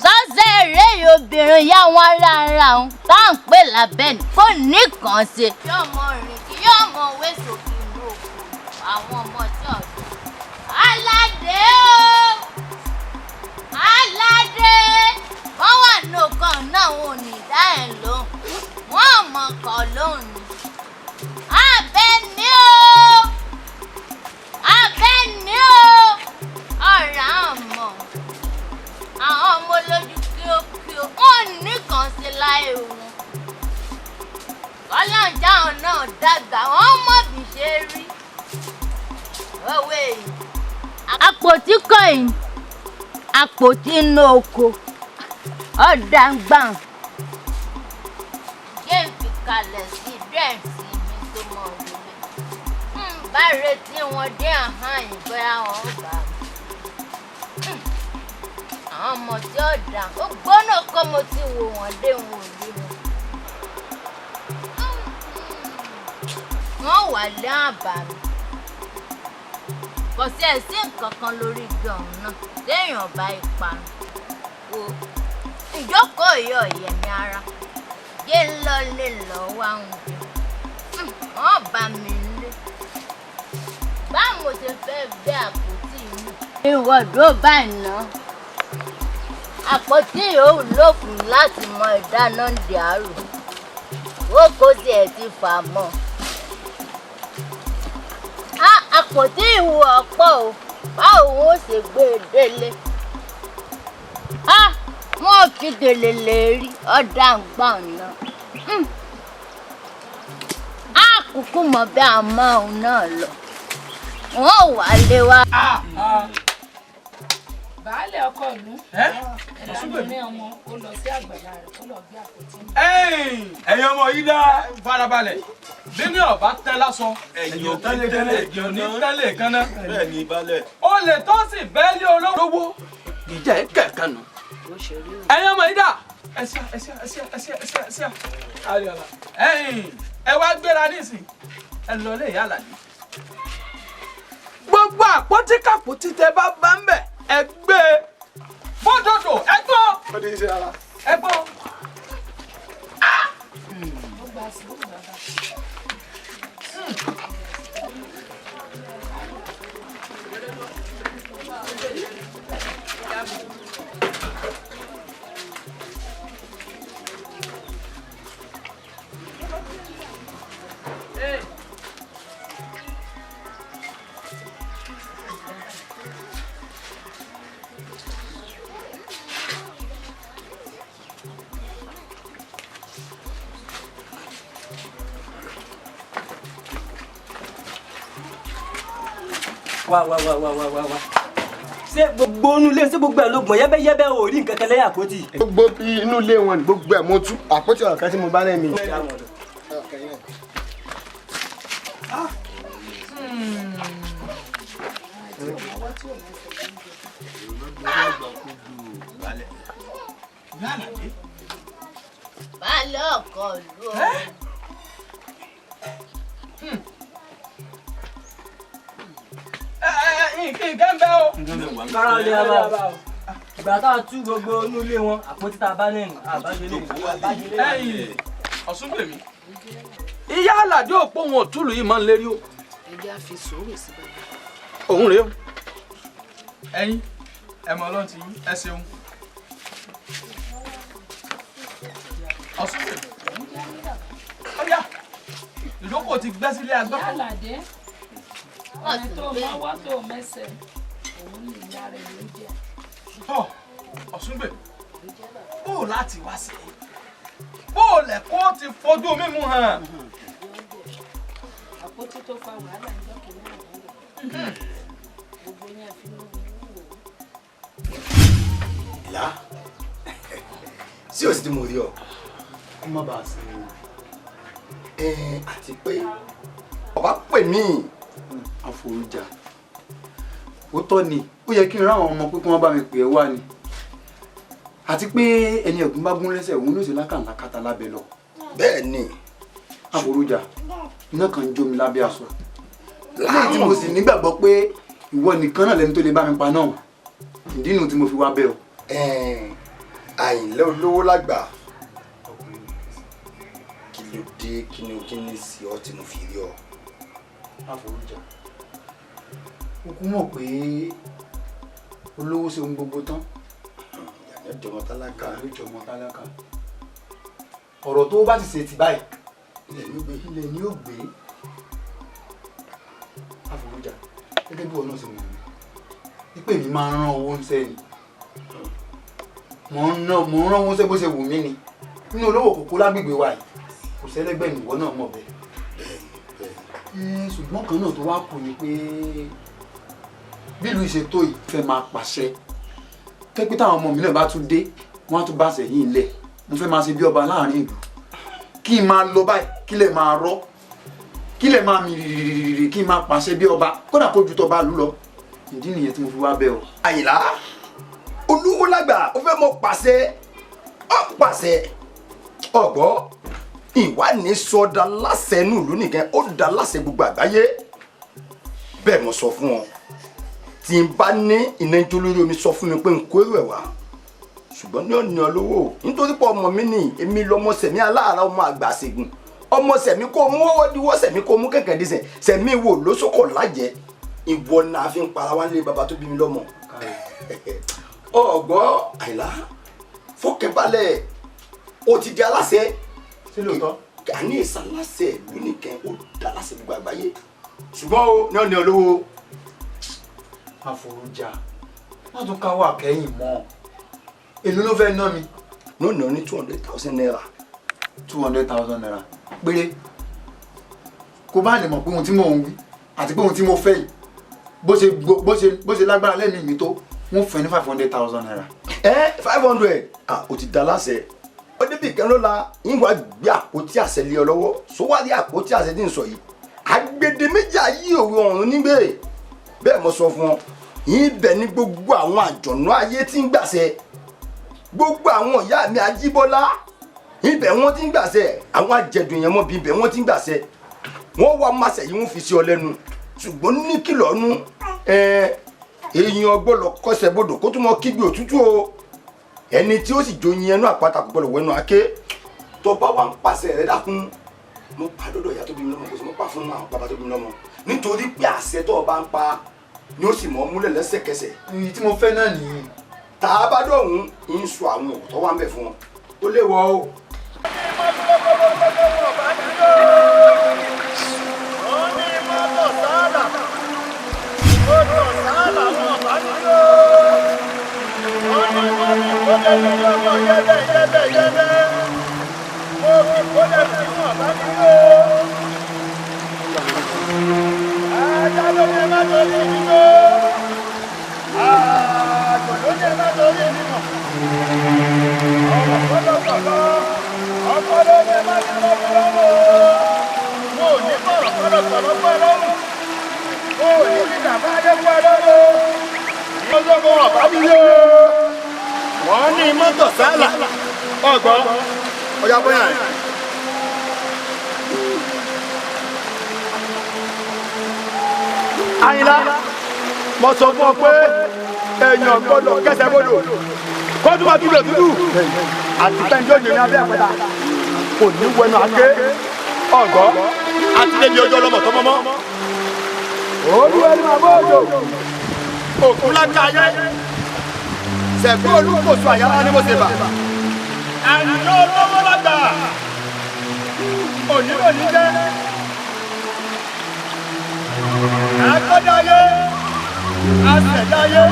Speaker 4: Sọ́sẹ̀ eré yìí obìnrin yá wọn rárá òun tá à ń pè lábẹ́ni kò ní kàn ṣe. Yóò mọ rìn kí yóò mọ wé sókè inú oko àwọn ọmọ tí ọ̀dọ́. Aládé o! Aládé! Wọ́n wà ní ọkàn náà, wọn ò ní dá ẹ̀ lóhùn. Wọ́n mọ̀ kọ́ lóhùn ni. Abẹ́ni o! Abẹ́ni o! Ọ̀rá àmọ̀. Àwọn ọmọ olójú kíókíó wọn ò ní kàn sí láì wọn. Kọ́lọ́njà náà dàgbà, wọ́n mọ̀ bí ṣe rí. Owó èyí. Àpótí kọ̀yìn, àpótí inú oko, ọ̀dàǹgbàn. Jẹ́ ń fi kalẹ̀ sí dẹ́ǹtì mi tó mọ̀ wọlé. Ń bá retí wọn dé àhán yìí, bóyá wọn ò bá mi. Àwọn ọmọ tí ó dà ó gbóná kọ́, mo ti wò wọ́n dé, wọn ò rí wọn. Wọ́n wà lé àbá mi. Kò sí ẹ̀sìn nǹkan kan lórí igi ọ̀hún náà téèyàn bá ipa wo ìjókòó yìí ọ̀yẹ̀mí ara yé ń lọ lè lọ wá oúnjẹ. Wọ́n bá mi lé báwo ṣe fẹ́ gbé àpótí mi. Ìwọ̀dó báyìí ná àpótí yòówù ló fún láti mọ ìdáná di àárò ó kó tiẹ̀ ti fà mọ́. Àpótí ìwò ọ̀pọ̀ o, báwo wọn ó ṣe gbé e délé? Wọn ò fi gèlè lè rí ọ̀dà ń gbà náà. Á kúkú mọ̀ bí a mọ òun náà lọ, wọn ò wá lé wa.
Speaker 2: Baálé ọkọ ìlú, ẹ̀làmúrin ọmọ ó lọ sí àgbàlá rẹ̀ kó lọ gbé àpótí.
Speaker 9: Ẹ̀yin ọmọ yìí dá.
Speaker 13: Farabalẹ̀, bí ní ọba tẹ́ lásán, ẹ̀yìn ò tẹ́lẹ̀ tẹ́lẹ̀, ẹ̀yìn ò ní tẹ́lẹ̀ kan náà.
Speaker 15: Bẹ́ẹ̀ ni baálẹ̀.
Speaker 13: Ó lè tó sì bẹ́ẹ̀lì olówó ìjà ẹ̀ kẹ̀kan nù. Ẹ̀yin ọmọ yìí dà? Ẹ̀sìn ẹ̀sìn ẹ̀sìn ẹ̀sìn ẹ̀sìn ẹ̀sìn ẹ̀yìn, ẹ wá gbéra nísìn, ẹ lọ lé ìyá Àlàdé. Gbogbo àpótí kàpótí tẹ bá bá ń bẹ̀, ẹ gbé e bọ́dọ̀dọ̀, ẹ gbọ́ ẹ gbọ́.
Speaker 2: Ó gba sùúrù bàbá.
Speaker 17: Wá wá wá wá wá wá wá, ṣé gbogbo inú ilé, ṣé gbogbo ẹ̀ ló gbọ̀n yẹ́bẹ́yẹ́bẹ́, ò rí nǹkan kan lẹ́yìn àpótí?
Speaker 18: Gbogbo inú ilé wọn ni gbogbo ẹ̀ mo tú àpótí ọ̀rọ̀ kan tí mo bá náà mi.
Speaker 4: Baálé ọkọ ìlú o.
Speaker 13: Nǹkan bẹ́ o.
Speaker 17: Kára lè bá o. Ìgbà tá a tú gbogbo inú ilé wọn, àpótí tá a bá lẹ́nu, àbájọlé.
Speaker 13: Ẹ̀yin Ọ̀ṣúngbèmí. Ìyá Àlàdé òpó wọn ò túlù yìí máa ń lérí o.
Speaker 10: Ẹ jẹ́ á fi sùúrù sí bàbá.
Speaker 13: Òun rèé o. Ẹ̀yin ẹ mọ Ọlọ́run ti yín, ẹ ṣeun. Ọ̀ṣúngbèmí. Ọ̀yá ìdókòó ti gbẹ́ sílé agbá.
Speaker 10: Ìyá Àlàdé, ọ̀rẹ́ tó mọ́wọ́ tó mẹ́sẹ̀, òun ní ìyá rẹ̀ ló ń jẹ́.
Speaker 13: Tọ́ Ọ̀ṣúngbèmí, bó o láti wá sí i, bó o lẹ̀kọ́ ti fojú mímu hàn.
Speaker 10: Àpótí tó fa wàhálà ń jọ́ kìíní àná. Gbogbo yẹn fi mú mi wò.
Speaker 9: Ìlà sí òsì tí mo rí ọ.
Speaker 18: Kó má bàa sí
Speaker 9: i. Àti pé ọba pè mí.
Speaker 18: Àforújà ó tọ́ ni ó yẹ kí n ráwọn ọmọ pé kí wọ́n bá mi pè é wá ni, àti pé ẹni ẹ̀gún bá gún lẹ́sẹ̀ òun ló ṣe lákàlàkàtà lábẹ́ lọ.
Speaker 9: Bẹ́ẹ̀ ni.
Speaker 18: Àforújà iná kan ń jó mi lábẹ́ aṣọ lẹ́yìn tí mo sì nígbàgbọ́ pé ìwọ nìkan náà lẹni tó lè bá mi pa náà, ìdí nu tí mo fi wá bẹ̀ ọ́.
Speaker 9: Àyìnlẹ́ olówó lágbà, kí ló dé, kí ni kí ni sí ọ tí mo fi rí ọ.
Speaker 18: Àforújà ó kú mọ̀ pé olówó ṣe ohun gbogbo tán.
Speaker 9: Ìyá jọmọ tálákà.
Speaker 18: Ìyá jọmọ tálákà. Ọ̀rọ̀ tó bá ti ṣe ti báyìí ilẹ̀ ni ó gbé. Àforújà gẹ́gẹ́ bí wọn náà ṣe mọ̀ mí wípé mi máa ń rán owó ń sẹ́ ni, mò ń rán owó ń sẹ́ bó ṣe wù mí ni. Nínú olówó kòkó lágbègbè wa yìí kò sẹ́lẹ́gbẹ́ nìwọ náà mọ̀ bẹ́ẹ̀. Ṣùgbọ́n kan náà tó wá kù ni pé bílùú ìṣètò yìí fẹ́ máa pàṣẹ kẹ́pẹ́ táwọn ọmọ mi náà bá tún dé wọ́n á tún bá sẹ̀yìn ilẹ̀. Mo fẹ́ máa ṣe bí ọba láàrin ìlú, kí n máa lọ báyìí kí lè máa rọ́, kí lè máa mì rìrìrìrì, kí n máa pàṣẹ bí ọba, kódà kó ju tọba lù lọ. Ìdí nìyẹn tí mo fi wá bẹ̀ ọ́.
Speaker 9: Àyìnlá olówó lágbà ó fẹ́ mọ pàṣẹ ọ pàṣẹ ọgbọ́ ìwà ní sọdá láṣẹ inú ìlú nìkan ó dá láṣẹ gbogbo àgbáyé. Bẹ́ẹ̀ mo sọ fún ọ, tí n bá ní iná jó lórí omi sọ fún mi pé n kó èrò ẹ̀ wá, ṣùgbọ́n ní ọ̀nà olówó nítorí pé ọmọ mi ni èmi lọmọ sẹ̀mí aláàrá ọmọ àgbà ṣègùn ọmọ sẹ̀mí kó mú ọwọ́ diwọ́ sẹ̀mí kó mú kẹ̀kẹ́ dísẹ̀ sẹ̀mí wò lóṣòkò lájẹ́ ìwọ náà fi ń para wá lé bàbá tó bí mi lọ́mọ. Ọgbọ́ Àyìnlá fọkànbalẹ̀ o ti di aláṣẹ.
Speaker 18: Ṣé lóòótọ́?
Speaker 9: Àní ìsàláṣẹ ìlú nìkan ó dá láṣẹ gbogbo àgbáyé, ṣùgbọ́n o ní ọ̀nà olówó.
Speaker 18: Àforújà má tún ká wà kẹ́yìn mọ́, èló ló fẹ́ ná mi.
Speaker 9: Ní ọ̀nà ní 200,000 naira.
Speaker 18: 200,000 naira péré. Kó bá lè mọ̀ pé ohun tí mò ń wí àti pé ohun tí mo fẹ́ yìí bó ṣe lágbára lẹ́mìí mi tó, wọ́n fẹ́ ní 500,000 naira.
Speaker 9: 500 ah o ti da láṣẹ. Ó débi kan ló la yín wá gbé àpótí àṣẹ lé ọ lọ́wọ́, sówádìí àpótí àṣẹ tí ń sọ yìí àgbèdè méjì ayé òwe ọ̀run nígbè. Bẹ́ẹ̀ mo sọ fún ọ, yín bẹ̀ ní gbogbo àwọn àjọ̀nú ayé tí ń gbàṣẹ, gbogbo àwọn ìyá mi Ajíbọ́lá ibẹ̀ wọ́n ti ń gbàṣẹ, àwọn àjẹdùn yẹn mọ́ bí ibẹ̀ wọ́n ti ń gbàṣẹ, wọ́n wá máṣẹ yìí wọ́n fi sí ọ lẹ́nu. Ṣùgbọ́n ní kìlọ̀ nú èèyàn gbọ́dọ̀ kọsẹ̀ bodò kó tún mọ kígbe òtútù o, ẹni tí ó sì joyin ẹnu àpáta kò gbọ́dọ̀ wẹnu àké. Tó bá wà ń pàṣẹ rẹ dákun, mo pa lọ́dọ̀ ìyá tó bí mi lọ́mọ, kò sí mo pa fún àwọn bàbá tó bí mi lọ́mọ, nítorí pé àṣẹ tó o bá ń pa ni ó sì mọ́ múlẹ̀ lẹ́sẹ̀kẹsẹ̀.
Speaker 18: Èyí tí mo fẹ́ náà nìyí.
Speaker 9: Tá a bá dọ̀hún ń sọ àwọn òkú tó wà ń bẹ̀ fún wọn, ó léwọ́ o.
Speaker 1: Ọkọ ló ní ẹ má ní ọmọ mi lọ́wọ́ o, mo ò ní bọ̀rọ̀. Ọ̀rọ̀ kọ́rọ̀ kọ̀rọ̀ pọ̀ lọ́rùn. Ó ní kí bàbá adé pọ̀ lọ́rùn. Ọjọ́ kan ọ̀bá mi yó. Wọ́n ní mọ́tò sálà. Ọ̀gbọ́n, ọjà bóyá rẹ̀. Àyìnlá, mo sọ fún ọ pé èèyàn gbọ́dọ̀ kẹsẹ̀ bodò kó tún máa dúró dúdú àti pẹ́ńjọ́ yìí ní abẹ́ àpẹta kò ní wẹnu àké ọ̀gọ́ àti débi ọjọ́ ọlọ́mọ tó mọ́mọ́. Olúwẹ̀rí màmá òjò òkú lákà ayé sẹ̀kú olúkòso àyàrá ni mo ṣe bà. Àyìnlá olówó lágbà òní òní jẹ́ akọ́dáyé asẹ̀dáyé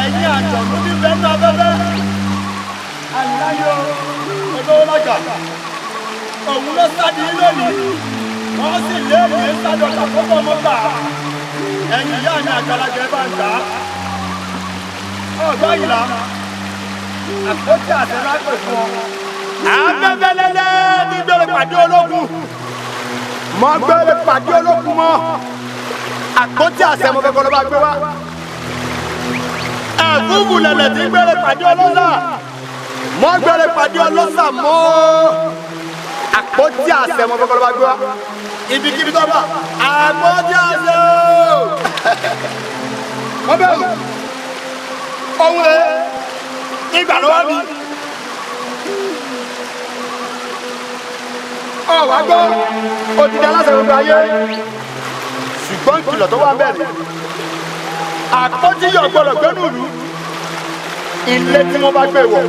Speaker 1: ẹ̀yin àjọ̀dún ní bẹ́ẹ̀ abẹ́bẹ́ àyìnláyé olówó lágbà òun ló sádi lónìí wọ́n sì lé èyí sádọ́ta fọ́fọ́ mọ́ gbà ẹ̀yin ìyá mi àgbàlagbà ẹ bá ń gbà á ọ̀gbọ́n yìí la àpótí àṣẹ lápè fún ọ. Abẹ́bẹ́lẹ́lẹ́ ní gbèrè pàdé ológun mọ gbèrè pàdé ológun mọ àpótí àṣẹ mo fẹ́ kọ́ ló bá gbé wá. Ẹ̀fúùfù lẹ̀lẹ̀ tí gbèrè pàdé ọlọ́sà mọ gbèrè pàdé ọlọ́sà mọ́ àpótí àṣẹ mo fẹ́ kọ́ ló bá gbé wá. Ibikíbi tó bá àpótí àṣẹ o. Wọ́n bẹ̀rù ohun ẹ̀ ìgbà ló wá mi. Ọ̀wá gbọ́ odidi aláṣẹ gbogbo ayé ṣùgbọ́n ìkìlọ̀ tó wà bẹ́ẹ̀ ni àpótí yọ̀ gbọ́dọ̀ gbẹ́nu ìlú ilé tí wọ́n bá gbé wọ̀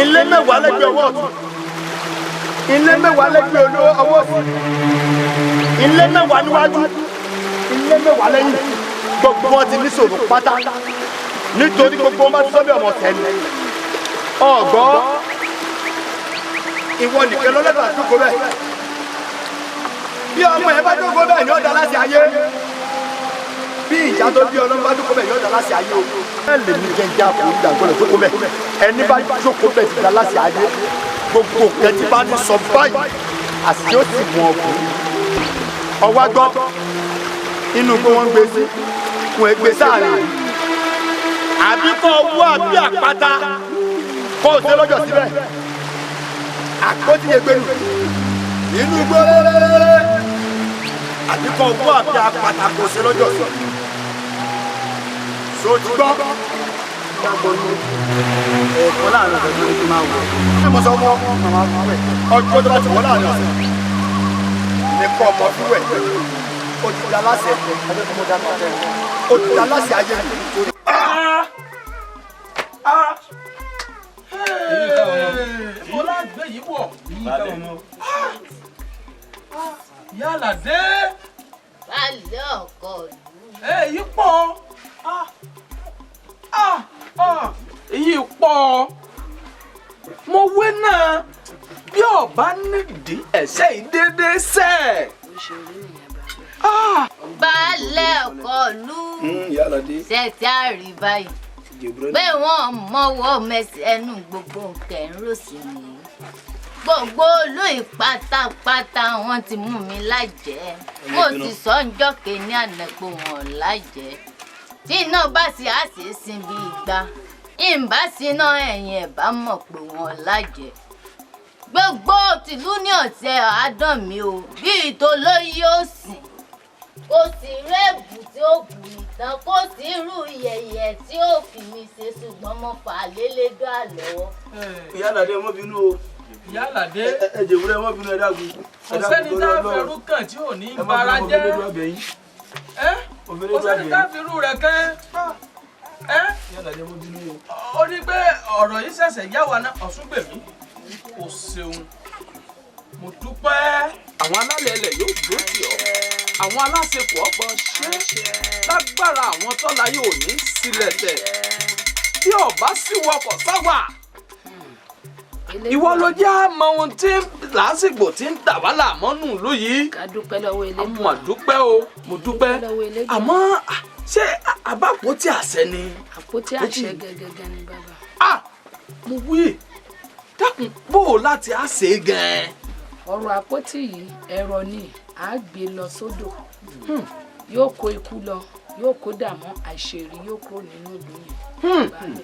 Speaker 1: ilé mẹ́wàá lẹ́gbẹ̀ẹ́ ọwọ́ ọ̀tún ilé mẹ́wàá lẹ́gbẹ̀ẹ́ ọwọ́ òsì ilé mẹ́wàá níwájú ilé mẹ́wàá lẹ́yìn gbogbo wọn ti ní ṣòro pátá nítorí gbogbo wọn bá ti sọ́bẹ̀ ọmọ tẹ́lẹ̀ ọ̀gbọ́ ìwọ nìkan lọ́lẹ́dọ̀ àdúgbò bẹ́ẹ̀ bí ọmọ ẹ bá jókòó bẹ́ẹ̀ ni ó dá láti ayé bí ìyá tó bí ọlọ́mọ bá jókòó bẹ́ẹ̀ ni ó dá láti ayé o. Ẹ lè ní jẹjẹ àpò ìgbàgbọ́ rẹ̀ jókòó bẹ́ẹ̀ ẹni bá jókòó bẹ́ẹ̀ ti dá láti ayé gbogbo nǹkan tí bá ti sọ báyìí àti ó sì mú ọkùnrin ọwọ́ gbọ́ inú pé wọ́n ń gbé sí wọ́n ń gbé sáàrin àbí kó owó àbí àpáta kó o ṣe lọ́jọ́ síbẹ̀ àpótí yẹn gbẹlú inú gbólélélé àbí kó owó àbí àpáta kó o ṣe lọ́jọ́ sí so ti gbọ́.
Speaker 3: Ẹ̀kọ́ láàrin ọ̀sẹ̀ tó ní kí n máa wọ̀.
Speaker 1: Ẹ mọ̀ sọ mọ́ ọjọ́ tó bá ti wọ́ láàrin ọ̀sẹ̀ ní kọ́ ọmọ fúwẹ̀ ó ti da láṣẹ ó ti da láṣẹ ayé mi.
Speaker 13: Mo lágbè yìí wọ̀. Ìyá Àlàdé.
Speaker 4: Balẹ̀ ọkọ ìlú.
Speaker 13: Èyí pọ̀. Èyí pọ̀. Mo wé náà bí ọba nídìí ẹ̀sẹ̀ yìí déédéé sẹ̀.
Speaker 4: Balẹ̀ ọkọ ìlú.
Speaker 7: Ìyá Àlàdé.
Speaker 4: Ṣé ti á rí báyìí? Pé wọ́n mọ́wọ́ mẹsẹ̀ ẹnu gbogbo nǹkan ń rò sí mi. Gbogbo olú ìpátápátá wọn ti mú mi lájẹ́. Mo sì sọ ńjọ́ kìíní àná pé wọn lájẹ́. Tí iná bá sì á sì sin bí igba. Ìmbá síná ẹ̀yìn ẹ̀ bá mọ̀ pé wọn lájẹ́. Gbogbo tìlú ní ọ̀tẹ̀ àádán mi o bí ìtòlóyè ó sìn. Kò sí rẹ́ẹ̀bù tí ó bù mí tán, kò sí irú yẹ̀yẹ̀ tí ó fi mi ṣe ṣùgbọ́n mo fà á lélédọ́ àlọ́wọ́.
Speaker 7: Ìyá Àlàdé ẹ má bínú o.
Speaker 13: Ìyá Àlàdé.
Speaker 7: Ẹ jẹ̀wúrẹ́ ẹ má bínú ẹ dákun.
Speaker 13: Kò sẹ́ni tá a fẹ́rú kàn tí ò ní bara jẹ́. Kò sẹ́ni tá a fi irú rẹ̀ kàn.
Speaker 7: Ìyá Àlàdé ẹ má bínú o.
Speaker 13: Ó ní pé ọ̀rọ̀ yìí ṣẹ̀ṣẹ̀ yá wa náà Ọ̀ṣúngbèmí. O ṣeun. Mo dúpẹ́. Àwọn alálẹ̀ ilẹ̀ yóò gbó tì ọ́. Àwọn aláṣepọ̀ ọgbọ̀n ṣe lágbára àwọn tọ́lá yóò ní sílẹ̀ tẹ̀. Bí ọba sì wọkọ̀ sáwà. Ìwọ ló jẹ́ àmọ́ ohun tí lásìkò tí ń dà wá láàmú nù ló yìí.
Speaker 10: Ká dúpẹ́ lọ́wọ́ Elédùà.
Speaker 13: Mo dúpẹ́ o, mo dúpẹ́. Àmọ́ ṣé àbápótí àṣẹ ni?
Speaker 10: Àpótí àṣẹ gẹ́gẹ́gẹ́ ni bàbá.
Speaker 13: Mo wí dákun bó o láti á ṣe é gan-an.
Speaker 19: Ọ̀rọ̀ àpótí yìí ẹ̀rọ ni à á gbé lọ sódò. Yóò kó ikú lọ, yóò kó dààmú àìṣèrí, yóò kúrò nínú ìlú yẹn.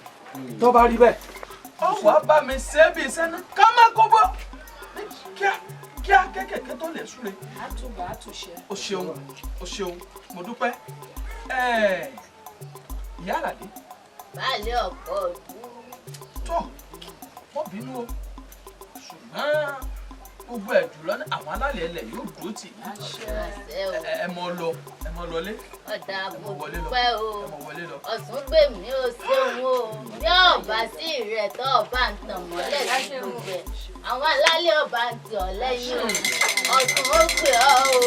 Speaker 13: Tó bá rí bẹ́ẹ̀, ọ wàá bá mi ṣe é bí iṣẹ́ náà ká má kó bọ́ ní kíá kíá kékèké tó lè súre.
Speaker 19: Àtúbà àtúnṣe.
Speaker 13: O ṣeun, o ṣeun, mo dúpẹ́. Ìyá Àlàdé.
Speaker 4: Baálé ọkọ ìlú.
Speaker 13: Tó wọ́n bínú o, ṣùgbọ́n gbogbo ẹ̀ jùlọ ní àwọn alálẹ̀ ilẹ̀ yóò dúró tì í. Ẹ mọ lọ, ẹ mọ lọlé.
Speaker 4: Ọ̀dà
Speaker 13: Ẹ mọ wọlé lọ.
Speaker 4: Dúpẹ́ o.
Speaker 13: Ẹ mọ wọlé lọ.
Speaker 4: Ọ̀sùn gbè mí, ó ṣeun o. Bí ọba sí rẹ̀ tó ọba ń tàn mọ́lẹ̀ sí gbogbo ẹ̀, àwọn alálẹ̀ ọba ń tì ọ́ lẹ́yìn o. Ọ̀sùn ó pè ọ́ o,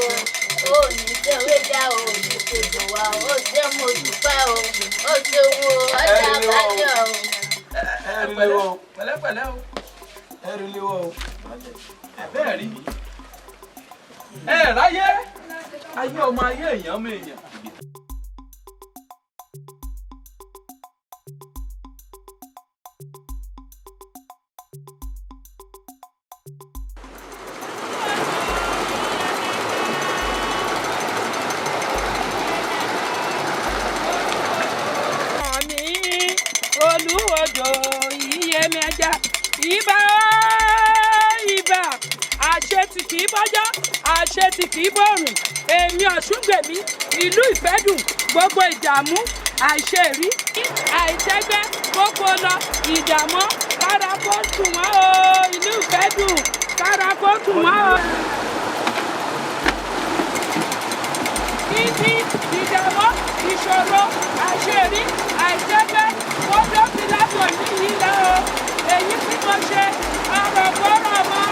Speaker 4: ò ní ṣèwé já o, ò ní ṣèjò wa o. Ó ṣe, mo dúpẹ́ o, ó ṣeun o. Ọjà bájọ́ o.
Speaker 13: Ẹ pẹ̀lẹ́ pẹ̀lẹ́pẹ̀lẹ́ o. Ẹ rí lé wọ o. Ẹ bẹ́ẹ̀ rí mi. Ẹ ráyé ayé ọmọ ayé èèyàn mọ èèyàn.
Speaker 19: Mi olúwodò iyemẹja, ibà, ibà, àṣetì kì í bọ́jọ́, àṣetì kì í bọ̀rùn. Èmi ọ̀ṣungbèmí ìlú ìfẹ́dùn, gbogbo ìdààmú, àìṣèrí, àìtẹ́gbẹ́, gbogbo lọ ìdààmú kára kó tù wọ́n o. Ìlú ìfẹ́dùn, kára kó tù wọ́n o. Ibi ìdààmú, ìṣòro, àṣírí, àìtẹ́gbẹ́ kó dópin látòní yìí lọ o. Èyí tí mo ṣe ọ̀rọ̀ gbọ́rọ̀ mọ́.